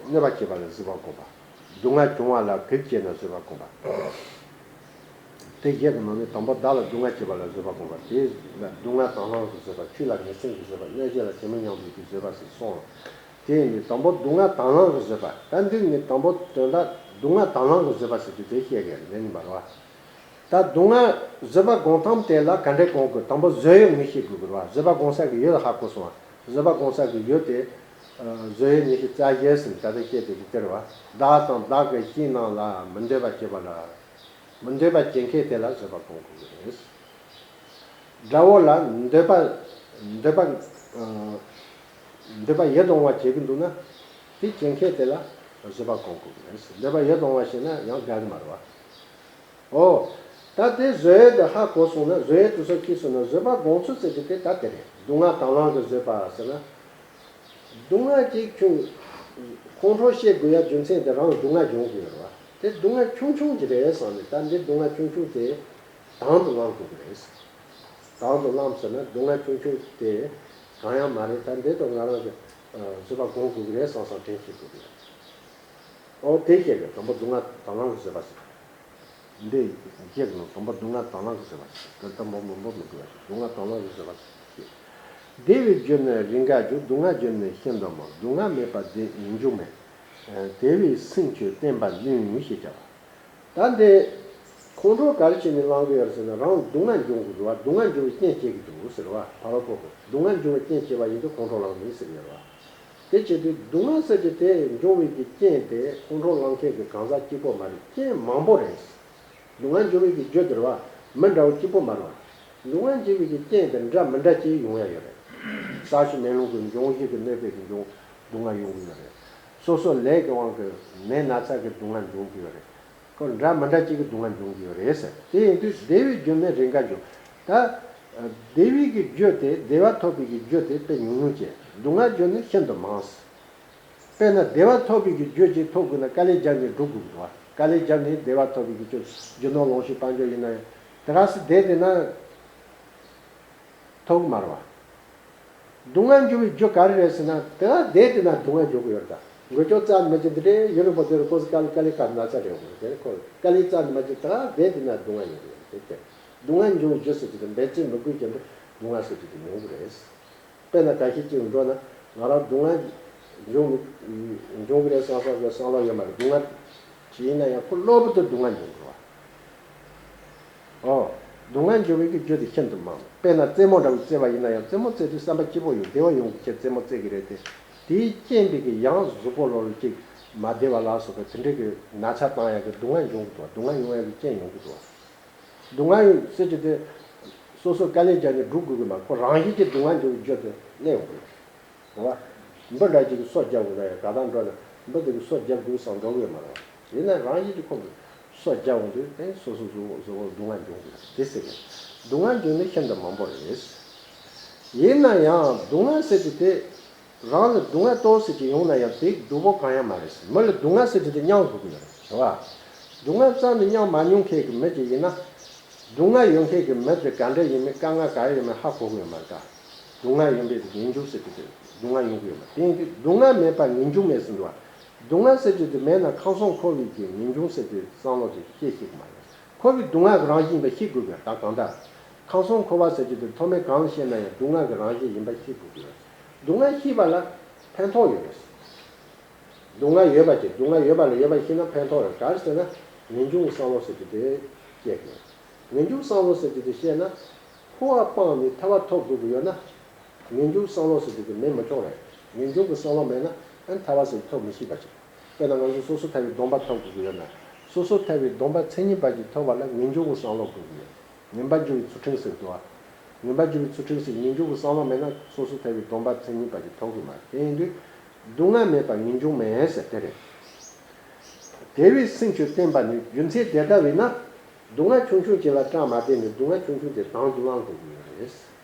གནོད་པ་བྱེད་པ་ལ་བཟོད་པ་སྒོམ་པ། སྡུག་བསྔལ་བྱུང་བ་ལ་གེགས་བྱས་ན་བཟོད་པ་སྒོམ་པ། དེ་བཞི་གི་ནང་ནས་དང་པོ་བདག་ལ་སྡུག་བསྔལ་བྱེད་པ་ལ་བཟོད་པ་སྒོམ་པ། དེ་ལ་སྡུག་བསྔལ་དང་བླངས་ཀྱི་བཟོད་པ། ཆོས་ལ་ངེས་འཛིན་གྱི་བཟོད་པ། གནོད་བྱེད་ལ་བྱམས་སྙིང་རྗེ་གི་བཟོད་པ་ཟེར་གསུངས། དེ་ནི་དང་པོ་སྡུག་བསྔལ་དང་བླངས་ཀྱི་བཟོད་པ། ད་འདི་ནི་དང་པོ་དོན་དག་སྡུག་བསྔལ་དང་བླངས་ཀྱི་བཟོད་པ་ཟེར་རྒྱུ་དེ་བཤད་ཀྱི་ཡིན་པ་རེད་བ། ད་སྡུག་བསྔལ་བཟོད་པ་སྒོམ་སྟངས་དེ་ལ་ག་འདྲས་སྒོམ་དགོས། དང་པོ་བཟོད་ཡུལ་ངེས་ཤེས་དགོས་ཀྱི་རེད་བ། བཟོད་པ་སྒོམ་ས་གི་ཡུལ་ལ་ཧ་གོ་སོང་བ། བཟོད་པ་སྒོམ་ས་གི་ཡུལ་དེ། ཨ། བཟོད་ཡུལ་ངེས་ཤེས་རྩ་བཞི་ཟེར་ནས་ད་ལྟ་བཤད་པའི་གི་དེ་རེད་བ། བདག་དང་བདག་གི་སྤྱིའི་ནང་ལ་མི་འདོད་པ་བྱེད་པ་ལ། མི་འདོད་པ་བྱེད་མཁན་དེ་ལ་བཟོད་པ་སྒོམ་དགོས་ཀྱི་རེད། དགྲ་བོ་ལ་འདོད་པ། འདོད་པ། ཨ། འདོད་པ་ཡིད་དུ་འོང་བ་བྱེད་ཀྱི་འདུག་ན། དེ་བྱེད་མཁན་དེ་ལ་བཟོད་པ་སྒོམ་དགོས་ཀྱི་རེད། འདོད་པ་ཡིད་དུ་འོང་བ་བྱེད་ན་ཡང་དགའ་གི་མ་རེད་བ། ཨོ། ད་དེ་བཟོད་ཡུལ་དེ་ཧ་གོ་སོང་ན། བཟོད་ཡུལ་དེ་ཚོ་ཤེས་སོང་ན། བཟོད་པ་སྒོམ་ཚུལ་ཟེར་རྒྱུ་དེ་ད་དེ་རེད། སྡུག་བསྔལ་དང་བླངས་ཀྱི་བཟོད་པ་ཟེར་ན། སྡུག་བསྔལ་ཅིག་བྱུང་། ཁོང་ཁྲོ་སྐྱེ་དགོས་ཡ་རྒྱུ་མཚན་དེ་རང་སྡུག་བསྔལ་འབྱུང་གི་ཡོད་རེད་བ། དེ་སྡུག་བསྔལ་ཆུང་ཆུང་ཅིག་རེད་བསམ་ནས། ད་འདི་སྡུག་བསྔལ་ཆུང་ཆུང་དེ་དང་དུ་བླངས་དགོས་ཀྱི་རེད། དང་དུ་བླངས་ཟེར་ན་སྡུག་བསྔལ་ཆུང་ཆུང་དེ་གང་ཡང་མ་རེད། ད་འདི་དང་ང་རང་གི་བཟོད་པ་སྒོམ་དགོས་ཀྱི་རེད་བསམ་བསམ་དྲན་ཤེས་དགོས་ཀྱི་རེད། ཨོ། དེ་བཤད་ཀྱི། དང་པོ་སྡུག་བསྔལ་དང་བླངས་ཀྱི་བཟོད་པ་ཟེར། འདི་བཤད་ཀྱི་ནང་དང་པོ་སྡུག་བསྔལ་དང་བླངས་ཀྱི་བཟོད་པ་ཟེར། ད་དང་པོ་མང་པོ་མི་དགོས་པ་ཞིག་སྡུག་བསྔལ་དང་བླངས་ཀྱི་བཟོད་པ་ཟེར། བདེ་བའི་རྒྱུ་ནི་རེས་འགའ་འབྱུང་། སྡུག་བསྔལ་རྒྱུ་ནི་ཤིན་ཏུ་མང་། སྡུག་བསྔལ་མེད་པར་བདེ་འབྱུང་མེད། དེ་བས་སེམས་ཁྱོད་བརྟན་པར་ནུས། ཞེས་བྱ་བ། ད་འདི་ཁོང་ཁྲོ་ག་རེ་བྱས་ནས་ལངས་ཀྱི་ཡོད་རེད་ཟེར་ན། རང་སྡུག་བསྔལ་འབྱུང་གི་འདུག་བ། སྡུག་བསྔལ་འབྱུང་བའི་རྐྱེན་བྱེད་ཀྱི་འདུག་ཟེར་བ། ཕ་རོལ་པོ་གིས་སྡུག་བསྔལ་འབྱུང་བའི་རྐྱེན་བྱེད་པ་ཡིན་དུས་ཁོང་ཁྲོ་ལངས་ནས་ཟེར་གྱི་ཡོད་རེད་བ། དེ་བྱེད་དུས་སྡུག་བསྔལ་ཟེར་རྒྱུ་དེ་འབྱུང་བའི་གི་རྐྱེན་དེ་ཁོང་ཁྲོ་ལངས་མཁན་གྱི་གང་ཟག་གཅིག་པོ་མ་རེད། རྐྱེན་མང་པོ་རེད། སྡུག་བསྔལ་འབྱུང་བའི་གི་རྒྱུ་དེ་རེད་བ། མི་འདྲ་བོ་གཅིག་པོ་མ་རེད་བ། སྡུག་བསྔལ་འབྱུང་བའི་གི་རྐྱེན་དེ་འདྲ་མི་འདྲ་ཅིག་ཡོང་ཡ་ཡོད་རེད། ས་ཆུ་མེ་རླུང་གི་འབྱུང་བཞི་གི་གནོད་པའི་གི་འབྱུང་སྡུག་བསྔལ་ཡོང་གི་ཡོད་རེད། སོ་སོ་ལས་ཀྱི་དབང་གིས་ནད་ན་ཚ་གི་སྡུག་བསྔལ་འབྱུང་གི་ཡོད་རེད། ཁོ་འདྲ་མི་འདྲ་གཅིག་གི་སྡུག་བསྔལ་འབྱུང་གི་ཡོད་རེད་ཟེར། དེ་ཡིན་དུས་བདེ་བའི་རྒྱུ་ནི་རེས་འགའ་འབྱུང་། ད་བདེ་བའི་གི་རྒྱུ་དེ། བདེ་བ་ཐོབ་པའི་གི་རྒྱུ་དེ་དཔེ་ཉུང་ཉུང་བྱས། སྡུག་བསྔལ་རྒྱུ་ནི་ཤིན་ཏུ་མང་ཟེར། དཔེར་ན་བདེ་བ་ཐོབ་པའི་གི་རྒྱུ་ཅིག་ཐོབ་དགོས་ན་དཀའ་ལས་རྒྱབ་ནས་སྒྲུབ་དགོས་ཀྱི་འདུག་བ། དཀའ་ལས་རྒྱབ་ནས་བདེ་བ་ཐོབ་པའི་གི་རྒྱུ། རྒྱུ་ནོར་ལོངས་སྤྱོད་དཔལ་འབྱོར་ཡིན་ན་ཡང་དེ་ག་སེ་བསྡད་བསྡད་ན། ཐོབ་ཀྱི་མ་རེད་བ། སྡུག་བསྔལ་འབྱུང་བའི་རྒྱུ་ག་རེ་རེད་ཟེར་ན། དེ་ག་བསྡད་བསྡད་ན་སྡུག་བསྔལ་འབྱུང་གི་ཡོད་རེད། ད་འགུལ་སྐྱོད་རྩ་ནས་མ་བྱེད། འདི་འདྲའི་ཡུན་རིང་པོ་དེ་རུ་ཁོ་ཚོ་དཀའ་ལས་དཀའ་ལས་ཁག་ན་ཚ་རེད་འོང་། དེ་ཁོ་དཀའ་ལས་རྩ་ནས་མ་བྱེད། དེ་ག་བསྡད་བསྡད་ན་སྡུག་བསྔལ་ཡོང་གི་ཡོད་རེད། དེ་སྡུག་བསྔལ་འབྱུང་བའི་རྒྱུ་ཟེར་རྒྱུ་དེ་འབད་བརྩོན་མི་དགོས་ཀྱི་འདུག་སྡུག་བསྔལ་ཟེར་རྒྱུ་དེ་ཡོང་གི་རེད། དཔེར་ན་ཁ་ཤས་ཅིག་འགྲོ་ན། ང་རང་སྡུག་བསྔལ་འབྱུང་འབྱུང་གི་རེད་བསམ་བསམ་གི་བསམ་བློ་ཡོད་མ་རེད། སྡུག་བསྔལ་ཅིག་ཡིན་ན་ཡང་ཁོ་གློ་བུར་དུ་སྡུག་བསྔལ་འབྱུང་གི་རེད་བ། ཨོ། སྡུག་བསྔལ་འབྱུང་བའི་གི་རྒྱུ་དེ་ཤིན་ཏུ་མང་། དཔེར་ན་རྩེད་མོ་འདྲ་བོ་རྩེ་བ་ཡིན་ན་ཡང་། རྩེད་མོ་རྩེ་དུས་བསམ་པ་སྐྱིད་པོ་ཡོང་། བདེ་བ་ཡོང་གི་ཁྱེད་རྩེད་མོ་རྩེ་གི་རེད་དེ། དེའི་རྐྱེན་པས་གི་ཡང་གཟུགས་པོ་ལོ་ལོ་ཅིག་མ་བདེ་བ་ལ་སོགས་པའི་དེ་འདྲའི་གི་ན་ཚ་བཏང་ཡ་གི་སྡུག་བསྔལ་འབྱུང་གི་འདུག་བ། སྡུག་བསྔལ་ཡོང་ཡ་གི་རྐྱེན་ཡོང་གི་འདུག་བ། སྡུག་བསྔལ་ཟེར་རྒྱུ་དེ་སོ་སོ་དཀའ་ལས་རྒྱག་ནས་སྒྲུབ་དགོས་ཀྱི་མ། ཁོ་རང་བཞིན་གྱིས་སྡུག་བསྔལ་འབྱུང་བའི་རྒྱུ་དེ་གནས་ཡོང་གི་རེད། རེད་བ། འབུ་འདྲ་ཅིག་གིས་སོ་རྒྱབ་འོང་ན་ཡང་ག་ད་འགྲོ་ན་འབུ་དེ་གིས་སོ་རྒྱབ་དགོས་བསམ་འགྲོ་གི་ཡོད་མ་རེད། ཡིན་ན་རང་བཞིན་གྱིས་ཁོ་གིས་སོ་རྒྱབ་འོང་དུས་དེ་སོ་སོ་གཟུགས་པོ་གཟུགས་པོ་སྡུག་བསྔལ་འབྱུང་གི་རེད། དེ་ཟེར་གི་སྡུག་བསྔལ་འབྱུང་ནི་ཤིན་ཏུ་མང་པོ་རེད། ཡིན་ན་ཡང་སྡུག་བསྔལ་ཟེར་གྱི་དེ་རང་ལ་སྡུག་བསྔལ་ཏོག་ཙམ་ཅིག་ཡོང་ན་ཡང་དེ་སྡུག་པོ་གང་ཡང་མ་རེད། མི་ལ་སྡུག་བསྔལ་ཟེར་གྱི་དེ་མཉམ་དགོས་ཀྱི་ཡོད་རེད། རེད་བ། སྡུག་བསྔལ་རྩ་ནས་མཉམ་མ་མྱོང་མཁན་གྱི་མི་ཅིག་ཡིན་ན། སྡུག་བསྔལ་ཡོད་མཁན་གྱི་མི་དེ་ག་འདྲ་ཡིན་མིན་དཀའ་ངལ་ག་རེ་ཡོད་མིན་ཧ་གོ་གི་ཡོད་མ་རེད་ད། སྡུག་བསྔལ་ཡོད་པའི་ངེས་འབྱུང་ཟེར་གྱི་དེ་སྡུག་བསྔལ་ཡོང་གི་ཡོད་མ་རེད། དེ་ཡིན་དུས་སྡུག་བསྔལ་མེད་པར་ངེས་འབྱུང་མེད་ཟེར་འདུག་བ། སྡུག་བསྔལ་ཟེར་གྱི་དེ་མེད་ན་ཁམས་གསུམ་འཁོར་བའི་གི་ངེས་འབྱུང་ཟེར་དེ་བསམ་བློ་དེ་སྐྱེ་ཤེས་ཀྱི་མ་རེད། འཁོར་བའི་སྡུག་བསྔལ་གྱི་རང་བཞིན་པ་ཤེས་དགོས་པས་ད་གང་ལྟར། ཁམས་གསུམ་འཁོར་བ་ཟེར་གྱི་དེ་མཐོ་དམན་གང་ལ་བཤད་ན་ཡང་སྡུག་བསྔལ་གྱི་རང་བཞིན་ཡིན་པ་ཤེས་དགོས་ཀྱི་རེད། སྡུག་བསྔལ་ཤེས་པ་ལ་ཕན་ཐོགས་ཡོད་རེད། སྡུག་བསྔལ་ཡོད་པ་ཅིག་སྡུག་བསྔལ་ཡོད་པ་ལ་ཡོད་པ་ཤེས་ན་ཕན་ཐོགས་རེད། ག་རེ་ཟེར་ན་ངེས་འབྱུང་གི་བསམ་བློ་ཟེར་གྱི་དེ་སྐྱེ་དགོས། ངེས་འབྱུང་བསམ་བློ་ཟེར་གྱི་དེ་ཤེས་ན་འཁོར་བ་སྤངས་ནས་ཐར་པ་ཐོབ་དགོས་ཀྱི་ཡོད་ན། ངེས་འབྱུང་བསམ་བློ་ཟེར་གྱི་དེ་མེད་མི་ཆོག་རེད། ངེས་འབྱུང་གི་བསམ་བློ་མེད་ན་ཨ་ནི་ཐར་པ་ཟེར་གྱི་ཐོབ་མི་ཤེས་པ་ཅིག་དཔེར་ན་ང་ཚོ་སོ་སོ་ཐར་པའི་སྡོམ་པ་ཐོབ་དགོས་ཀྱི་ཡོད་ན། སོ་སོ་ཐར་པའི་སྡོམ་པ་མཚན་ཉིད་པ་ཅིག་ཐོབ་པ་ལ་ངེས་འབྱུང་གི་བསམ་བློ་དགོས་ཀྱི་ཡོད། ངེས་པར་འབྱུང་བའི་ཚུལ་ཁྲིམས་ཟེར་འདུག་བ། ངེས་པར་འབྱུང་བའི་ཚུལ་ཁྲིམས་ཟེར་ངེས་འབྱུང་གི་བསམ་བློ་མེད་ན་སོ་སོ་ཐར་པའི་སྡོམ་པ་མཚན་ཉིད་པ་ཅིག་ཐོབ་ཀྱི་མ་རེད། དེ་ཡིན་དུས། སྡུག་བསྔལ་མེད་པར་ངེས་འབྱུང་མེད་ཟེར་དེ་རེད། དེ་བས་སེམས་ཁྱོད་བརྟན་པ་ནི། རྒྱུ་མཚན་དེ་ལྟ་བས་ན། སྡུག་བསྔལ་ཆུང་ཆུང་ཅིག་ལ་སྐྲག་མ་བསྡད་ནས་སྡུག་བསྔལ་ཆུང་ཆུང་དེ་དང་དུ་བླང་དགོས་ཀྱི་ཡོད་རེད།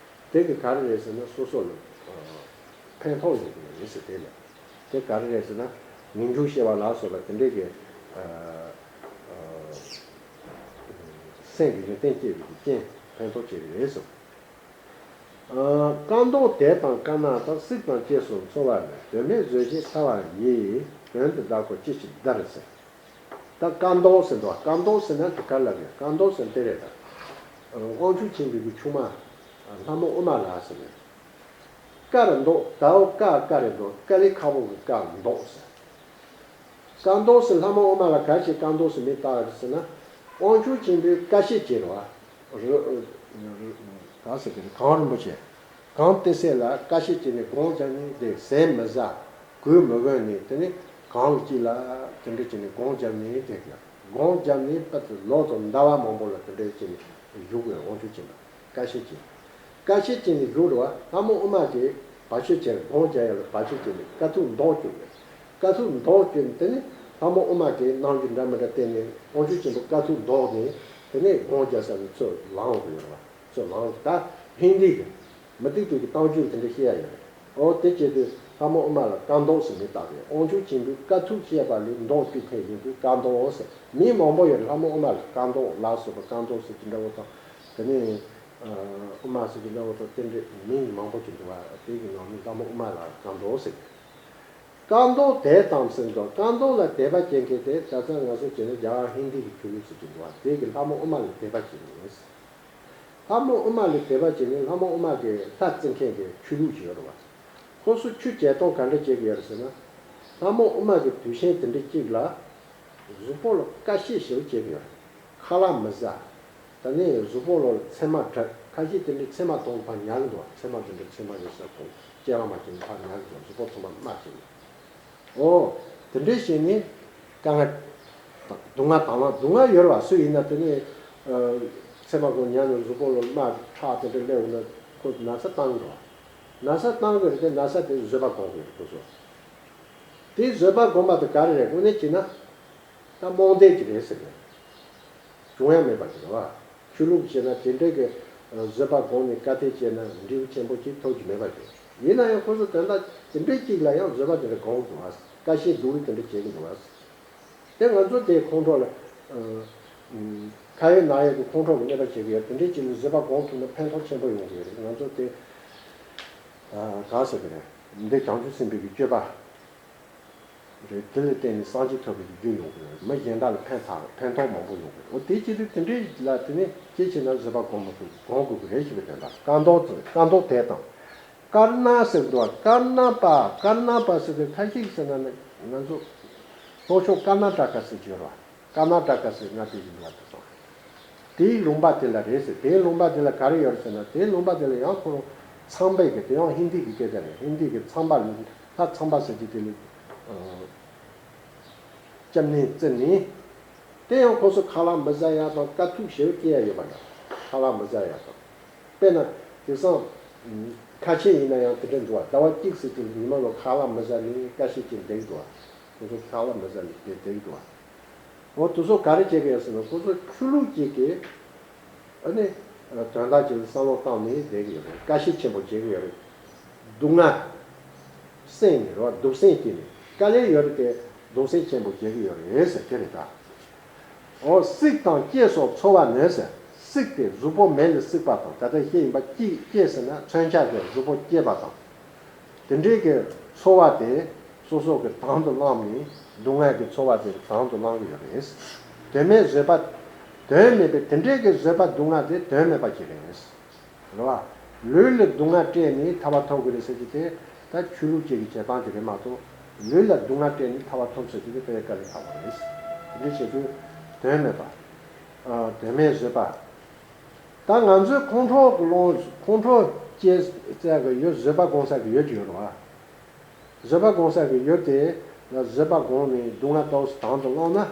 དེ་གི་ག་རེ་རེད་ཟེར་ན་སོ་སོ་ལ་ཕན་ཐོགས་ཡོད་ཀྱི་ཡོད་རེད་ཟེར་དེ་ལ། དེ་ག་རེ་རེད་ཟེར་ན་ངེས་འབྱུང་ཤེས་པ་ལ་སོགས་པ་དེ་འདྲའི་གི་སེམས་ཀྱི་ཡོན་ཏན་སྐྱེ་བའི་རྐྱེན་ཕན་ཐོགས་ཆེ་གི་རེད་ཟེར། ཨ། བཀའ་མདོ་དེ་དང་བཀའ་རྣམས་དག་གཟིགས་དང་བཅས་སུ་འཚོ་བ་ནི། དོན་མེད་བཟོད་བཞིན་ཐར་བ་ཡི། དོན་དུ་བདག་ཁོ་ཅི་ཞིག་བདར་ཟེར། ད་བཀའ་མདོ་ཟེར་འདུག་བཀའ་མདོ་ཟེར་ན་དེ་ག་ལ་རེད། བཀའ་མདོ་ཟེར་དེ་རེད་ད། དབང་ཕྱུག་ཆེན་པོའི་གི་ཆུང་མ་ལྷ་མོ་ཨུ་མ་ལ་ཟེར་ནས། ཀ་རུ་མདོ་ད་འོ་ཀ་ཀ་རེད་འདུག་ཀ་ལི་ཁ་བོ་གི་ཀ་མདོ་ཟེར། བཀའ་མདོ་ཟེར་ལྷ་མོ་ཨུ་མ་ལ་ག་ཞིག་བཀའ་མདོ་ཟེར་མིང་བཏགས་ཡོད་ཟེར་ན། དབང་ཕྱུག་ཆེན་པོའི་བཀའ་བཤད་ཅིག་རེད་བ། རུ་ག་ཟེར་གི་རེད། གངས་རིན་པོ་ཆེ། གངས་ཏི་སེ་ལ་བཀའ་བཤད་ཅིག་ནས་དགོངས་བརྒྱབ་ནས་དེ་ཟས་མི་ཟ། གོས་མི་གོན་ནས་དེ་ནས་གངས་དཀྱིལ་ལ་དེ་འདྲ་བྱས་ནས་དགོངས་བརྒྱབ་ནས་དེ་དགོངས་བརྒྱབ་ནས་ཕར་ཚུར་ལོ་དང་ཟླ་བ་མང་པོ་ལ་དེ་འདྲ་བྱས་ནས་བཞུགས་པའི་དབང་ཕྱུག་ཆེན་པོ། བཀའ་བཤད་ཅིག་བཀའ་བཤད་ཅིག་ནི་བཞུགས་རེད་བ། ལྷ་མོ་ཨུ་མ་གིས་བར་ཆད་བྱས་དགོངས་བརྒྱབ་ཡ་ལ་བར་ཆད་བྱས་ནས་དཀའ་ཐུབ་མདོག་བསྐྱུར་བས། དཀའ་ཐུབ་མདོག་བསྐྱུར་ནས་དེ་ནས་ལྷ་མོ་ཨུ་མ་གིས་གནང་རྒྱུ་འདྲ་མི་འདྲ་བསྟན་ནས་དབང་ཕྱུག་ཆེན་པོ་དཀའ་ཐུབ་མདོག་ནས་དེ་ནས་དགོངས་བརྒྱབ་ས་ནས་ཚུར་ལངས་དགོས་རེད་བ། ཚུར་ལངས་ད་ཧིན་དི་གི་མུ་སྟེགས་པའི་གི་གཏམ་རྒྱུད་དེ་འདྲ་བཤད་ཡ་ཡོད་རེད། འོ་དེ་བྱེད་དུས་ལྷ་མོ་ཨུ་མ་ལ་བཀའ་མདོག་ཟེར་མིང་བཏགས་ཏེ་དབང་ཕྱུག་ཆེན་པོས་དཀའ་ཐུབ་བཤད་པ་ལས་མདོག་བསྐྱུར་མཁན་ཡིན་དུས་བཀའ་མདོག་ཟེར། མིང་མང་པོ་ཡོད་རེད། ལྷ་མོ་ཨུ་མ་ལ་བཀའ་མདོག་ལ་སོགས་པ་བཀའ་མདོག་ཟེར་གྱི་འདྲ་བོ་དང་། དེ་ནས་ཨུ་མ་ཟེར་གྱི་འདྲ་བོ་དང་དེ་འདྲའི་མིང་མང་པོ་ཅིག་འདུག་བ། དེ་གི་ནང་ནས་ལྷ་མོ་ཨུ་མ་ལ་བཀའ་མདོག་ཟེར། བཀའ་མདོག་དད་དང་ཟེར་འདུག་བཀའ་མདོག་ལ་དད་པ་བྱེད་མཁན་དེ་ད་ལྟ་ང་ཚོ་བྱས་ན་རྒྱ་གར་ཧིན་དི་གི་ཆོས་ལུགས་ཟེར་གྱི་འདུག་བ། དེ་གི་ལྷ་མོ་ཨུ་མ་ལ་དད་པ་བྱེད་མཁན་ཡིན། ལྷ་མོ་ཨུ་མ་ལ་དད་པ་བྱས་ནས་ལྷ་མོ་ཨུ་མ་གི་ལྷ་བརྩི་མཁན་གྱི་ཆོས་ལུགས་ཤིག་ཡོད་རེད་བ། ཁོ་ཚོ་ཆོས་བྱེད་སྟངས་ག་འདྲ་བྱེད་ཀྱི་ཡོད་རེད་ཟེར་ན། ལྷ་མོ་ཨུ་མ་གི་དུས་ཆེན་དེ་འདྲ་གཅིག་ལ། གཟུགས་པོ་ལ་དཀའ་སྤྱད་ཞེ་པོ་བྱེད་ཀྱི་ཡོད་རེད། ཁ་ལག་མི་ཟ། ད་ནི་གཟུགས་པོ་ལ་ཚེར་མ་དྲག་ཁ་ཤས་དེ་འདྲའི་ཚེར་མ་གཏོང་ཕར་ཉལ་གི་འདུག་ཚེར་མ་དེ་འདྲ་ཚེར་མ་ཡོད་ས་གོ་སྐྱེ་བ་མ་སྐྱེས་ནས་ཕར་ཉལ་གི་འདུག་གཟུགས་པོ་ཚང་མ་རྨ་བྱས་ནས། ཨོ། དེ་འདྲའི་བྱས་ནས་དཀའ་ངལ་དང་སྡུག་བསྔལ་དང་བླངས། སྡུག་བསྔལ་ཡོད་རེད་བ། སུ་ཡིན་ན་དེ་ནས་ཨ་ཚེར་མ་གོ་ཉལ་ནས་གཟུགས་པོ་ལ་རྨ་ཁྲག་དེ་འདྲ་སླེབས་འོང་ན་ཁོ་ན་ཚ་བཏང་གི་རེད་བ། ན་ཚ་བཏང་གི་རེད་དེ་ན་ཚ་དེ་བཟོད་པ་སྒོམ་དགོས་རེད་ཁོ་ཚོ། དེ་བཟོད་པ་སྒོམ་པ་དེ་ག་རེ་རེད། དངོས་གནས་བྱས་ན་ད་རྨོངས་དད་ཅིག་རེད་ཟེར་གི་རེད། བྱུང་ཡ་མེད་པ་ཅིག་རེད་བ། ཆོས་ལུགས་བྱས་ན་དེ་འདྲའི་གི་བཟོད་པ་སྒོམ་ནས་བཀའ་བསྟན་བྱས་ན་འབྲས་བུ་ཆེན་པོ་ཅིག་ཐོབ་ཀྱི་མེད་པ་ཅིག་ཡིན་ན་ཡང་ཁོ་ཚོ་དོན་དག་དེ་འདྲའི་ཅིག་ལ་ཡང་བཟོད་པ་དེ་འདྲ་སྒོམ་དགོས་བ། བཀའ་བཤད་སྡུག་རུས་དེ་འདྲ་བྱེད་ཀྱི་འདུག་བ། དེ་ང་ཚོ་དེ་ཁོང་ཁྲོ་ལ་ཨ་ཨ་ཁ་ཡོད་ན་ཡོད་ཀྱི་ཁོང་ཁྲོ་གི་གནོད་པ་བྱེད་ཀྱི་ཡོད། དེ་འདྲའི་ཅིག་ལ་བཟོད་པ་སྒོམ་ཐུབ་ན་ཕན་ཐོགས་ཆེན་པོ་ཡོང་གི་ཡོད་རེད། ང་ཚོ་དེ་ཨ་ག་ཟེར་གི་རེད། འདི་བྱང་ཆུབ་སེམས་དཔའི་གི་སྤྱོད་པ། རེད། དེ་ལ་བརྟེན་ནས་སངས་རྒྱས་ཐོབ་པའི་རྒྱུ་ཡོང་གི་རེད། མི་གཞན་དག་ལ་ཕན་ཐོགས་ཕན་ཐོགས་མང་པོ་ཡོང་གི་རེད། འོ་དེ་བྱེད་དུས་དེ་འདྲའི་ལ་དེ་ནས་ཅི་བྱས་ན་བཟོད་པ་སྒོམ་མི་ཐུབ་སྒོམ་དགོས་ཀྱི་རེད་ཞེས་པའི་དོན་དག་བཀའ་མདོག་ཙམ་བཀའ་མདོག་དད་དང་། དཀར་ནག་ཟེར་འདུག་བ། དཀར་ནག་པ་དཀར་ནག་པ་ཟེར་དུས་ཁ་ཤས་ཟེར་ན་ནི་ང་ཚོ་ལྷོ་ཕྱོགས་ཀར་ན་ཊ་ཀ་ཟེར་གྱི་ཡོད་རེད་བ། ཀར་ན་ཊ་ཀ་ཟེར་ང་དེ་ཡིན་པ་དེ་སོང་། དེའི་ལུང་པ་དེ་ལ་རེད་ཟེར། དེའི་ལུང་པ་དེ་ལ་ག་རེ་ཡོད་རེད་ཟེར་ན། དེའི་ལུང་པ་དེ་ལ་ཡང་ཁོ་རང་ཚངས་པའི་གི་དེ་ཡང་ཧིན་དི་གི་སྐད་ཆ་རེད། ཧིན་དི་གི་ཚངས་པ་ལ་ལྷ་ཚངས་པ་ཟེར་གྱི་དེ་ལ་སྐྱབས་གནས་བརྩི་ནས། དེ་ཡང་ཁོ་ཚོ་ཁ་ལག་མི་ཟ་ཡ་དང་དཀའ་ཐུབ་ཞེ་པོ་སྐྱེ་ཡ་ཡོད་པ་འདྲ། ཁ་ལག་མི་ཟ་ཡ་དང་། དཔེར་ན་དེང་སང་ ཁ་ཆེ་ཡིན་ན་ཡང་དེ་འདྲ་འདུག་བ། ཟླ་བ་གཅིག་ཟེར་གྱི་ཉི་མ་ལོ་ཁ་ལག་མི་ཟ་ནི་ཁ་ཤས་ཅིག་འདུག་བ། ཁོ་ཚོ་ཁ་ལག་མི་ཟ་ནི་དེ་འདུག་བ། འོ་དེ་ཚོ་ག་རེ་བྱེད་ཀྱི་ཡོད་ཟེར་ན། ཁོ་ཚོ་ཆོས་ལུགས་ཅིག་གི་ཨ་ནི་དོན་དག་ཅིག་ལ་བསམ་བློ་བཏང་ནས་བསྡད་ཀྱི་ཡོད་རེད། དཀའ་སྤྱད་ཆེན་པོ་བྱེད་ཀྱི་ཡོད་རེད། སྡུག་བསྔལ་སེམས་ནས་རེད་བ། སྡུག་སེམས་སྐྱེས་ནས། དཀའ་ལས་ཡོད་རེད་དེ། སྡུག་སེམས་ཆེན་པོ་བྱེད་ཀྱི་ཡོད་རེད་ཟེར་དེ་རེད་ད། འོ་བསྲེགས་དང་བཅད་སོགས་འཚོ་བ་ནི་ཟེར། བསྲེགས་ཏེ་གཟུགས་པོ་མེ་ལ་བསྲེགས་པ་དང་། ད་ལྟ་བཤད་ཡིན་པ། བཅད་བཅད་ཟེར་ན་མཚོན་ཆ་གིས་གཟུགས་པོ་བཅད་པ་དང་། དེ་འདྲའི་གི་འཚོ་བ་དེ་སོ་སོ་གི་དང་དུ་བླངས་ནས། སྡུག་བསྔལ་གྱི་འཚོ་བ་དེ་དང་དུ་བླང་གི་ཡོད་རེད། དོན་མེད་བཟོད་པ། དོན་མེད་པའི་དེ་འདྲའི་གི་བཟོད་པ་སྡུག་བསྔལ་དེ་དོན་མེད་པ་ཅིག་རེད། རེད་བ། ལུས་ལ་སྡུག་བསྔལ་སྤྲད་ནས་ཐར་པ་ཐོབ་དགོས་རེད་ཟེར་གྱི་དེ། ད་ཆོས་ལུགས་ཅིག་གི་བྱེད་སྟངས་ཅིག་རེད་མ་གཏོགས། ལུས་ལ་སྡུག་བསྔལ་སྤྲད་ནས་ཐར་པ་ཐོབ་ཟེར་གྱི་དེ་དཔེ་དཀའ་ལས་ཁག་པོ་རེད། དེ་འདྲ་བྱེད་དུས་དོན་མེད་པ། ཨ། དོན་མེད་བཟོད་པ། ད་ང་ཚོའི་ཁོང་ཁྲོ་གི་ལོངས། ཁོང་ཁྲོ་སྐྱེ་ས་གི་ཡུལ། བཟོད་པ་སྒོམ་ས་གི་ཡུལ་ཅིག་ཡོད་རེད་བ། བཟོད་པ་སྒོམ་ས་གི་ཡུལ་དེ་ལ་བཟོད་པ་སྒོམ་ནས་སྡུག་བསྔལ་ཏོག་ཙམ་དང་དུ་བླངས་ན།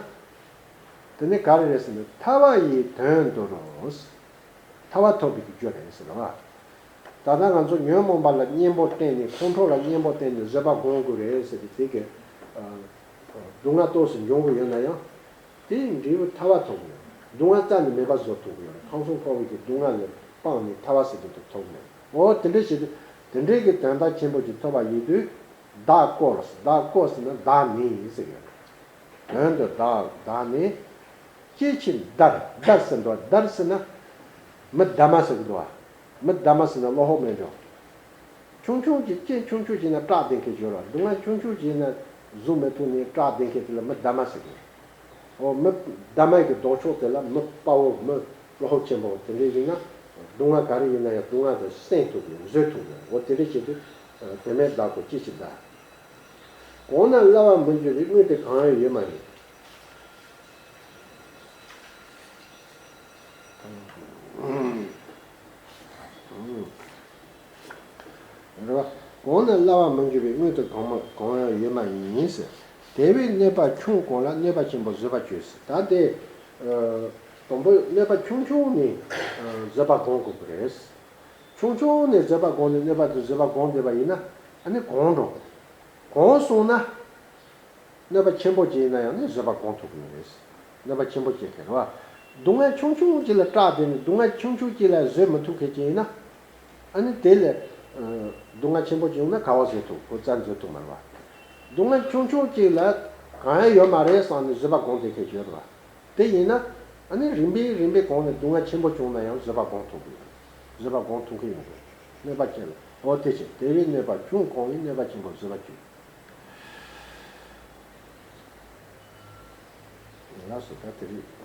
དེ་ནི་ག་རེ་རེད་ཟེར་ན། ཐར་པ་ཡི་དོན་དུ་རུ། ཐར་པ་ཐོབ་པའི་རྒྱུ་རེད་ཟེར་བ། ད་ལྟ་ང་ཚོ་ཉོན་མོངས་པ་ལ་གཉེན་པོ་བསྟེན་ནས། ཁོང་ཁྲོ་ལ་གཉེན་པོ་བསྟེན་ནས་བཟོད་པ་སྒོམ་དགོས་རེད་ཟེར་གྱི་དེ་གི། ཨ། སྡུག་བསྔལ་ཏོག་ཙམ་འབྱུང་གི་ཡོད་ན་ཡང་། དེའི་འབྲས་བུ་ཐར་པ་ཐོབ་ཀྱི་ཡོད། སྡུག་བསྔལ་རྩ་ནས་མེད་པ་བཟོ་ཐུབ་ཀྱི་ཡོད། ཁམས་གསུམ་འཁོར་བའི་གི་སྡུག་བསྔལ་ལས་སྤངས་ནས་ཐར་པ་ཟེར་གྱི་དེ་ཐོབ་ཀྱི་ཡོད། འོ་དེ་འདྲ་བྱེད་དུས། དེ་འདྲའི་གི་དོན་དག་ཆེན་པོ་ཅིག་ཐོབ་པ་ཡིན་དུས། བདག་བསྐོར། བདག་བསྐོར་ཟེར་ན་བདག་མེད་ཟེར་གྱི་ཡོད། དོན་དུ་བདག་བདག་ནི། སྐྱེ་འཆི་བདག་བདག་ཟེར་འདུག། བདག་ཟེར་ན་མི་བདག་མ་ཟེར་གྱི་འདུག་བ། མི་བདག་མ་ཟེར་ན་བློ་ཁོག་མེད་འགྲོ། ཆུང་ཆུང་ཅིག་སྐྱེ། ཆུང་ཆུང་ཅིག་ན་སྐྲག་བསྡད་མཁན་ཅིག་ཡོད་རེད། སྡུག་བསྔལ་ཆུང་ཆུང་ཅིག་ན་བཟོད་མི་ཐུབ་ནས་སྐྲག་བསྡད་མཁན་དེ་ལ་མི་བདག་མ་ཟེར་གྱི་རེད། འོ་མི་བདག་མ་གི་ལྡོག་ཕྱོགས་དེ་ལ་མི་དཔའ་བོ། མི་བློ་ཁོག་ཆེན་པོ་དེ་འདྲ་ཡིན་ན། སྡུག་བསྔལ་ག་རེ་ཡིན་ན་ཡང་སྡུག་བསྔལ་དེ་སེལ་ཐུབ་ཀྱི་ཡོད། བཟོད་ཐུབ་ཀྱི་ཡོད། འོ་དེ་འདྲ་བྱེད་དུས་དོན་མེད་བདག་གོ་སྐྱེ་འཆི་བདག། གོང་ན་སླ་བར་མི་འགྱུར་བའི། དངོས་དེ་གང་ཡང་ཡོད་མ་ཡིན། རེད་བ། གོང་ན་སླ་བར་མི་འགྱུར་བའི། དངོས་དེ་གང་མ་གང་ཡང་ཡོད་མ་ཡིན་ཟེར། དེ་བས་གནོད་པ་ཆུང་གོང་ལ། གནོད་པ་ཆེན་པོ་བཟོད་པར་བྱོས་ཟེར། ད་དེ། ཨ། དང་པོ་གནོད་པ་ཆུང་ཆུང་ནས། ཨ། བཟོད་པ་སྒོམ་དགོས་པ་རེད། ཆུང་ཆུང་ནས་བཟོད་པ་སྒོམ་ནས། གནོད་པ་དེ་བཟོད་པ་སྒོམ་བསྡད་པ་ཡིན་ན། ཨ་ནི་གོང་འགྲོ། གོང་སོང་ན། གནོད་པ་ཆེན་པོ་ཅིག་ཡིན་ན་ཡང་ནི་བཟོད་པ་སྒོམ་ཐུབ་ཀྱི་ཡོད་རེད། གནོད་པ་ཆེན་པོ་ཅིག་གི་རེད་བ། སྡུག་བསྔལ་ཆུང་ཆུང་ཅིག་ལ་སྐྲག་བསྡད་ནས། སྡུག་བསྔལ་ཆུང་ཆུང་ཅིག་ལ་བཟོད་མི་ཐུབ་མཁན་ཅིག་ཡིན་ན། ཨ་ནི་དེ་ལས། ཨ། སྡུག་བསྔལ་ཆེན་པོ་ཅིག་ཡོང་ན་ག་པར་བཟོད་ཐུབ། ཁོ་རྩ་བཟོད་ཐུབ་མ་རེད་བ། སྡུག་བསྔལ་ཆུང་ཆུང་ཅིག་ལ་གང་ཡང་ཡོད་མ་རེད་བསམ་ནས་བཟོད་པ་སྒོམ་བསྡད་མཁན་ཅིག་ཡོད་རེད་བ། དེ་ཡིན་ན། ཨ་ནི་རིམ་པས་རིམ་པས་གོང་ནས་སྡུག་བསྔལ་ཆེན་པོ་བྱུང་ན་ཡང་བཟོད་པ་སྒོམ་ཐུབ་ཀྱི་ཡོད། བཟོད་པ་སྒོམ་ཐུབ་མཁན་ཡོང་གི་ཡོད། གནོད་པ་ཆེ་ལ། འོ་དེ་བཞིན་དེ་བས་གནོད་པ་ཆུང་གོང་བའི། གནོད་པ་ཆེན་པོ་བཟོད་པར་བྱོས། ལགས་སོ། ད་དེ་རིང་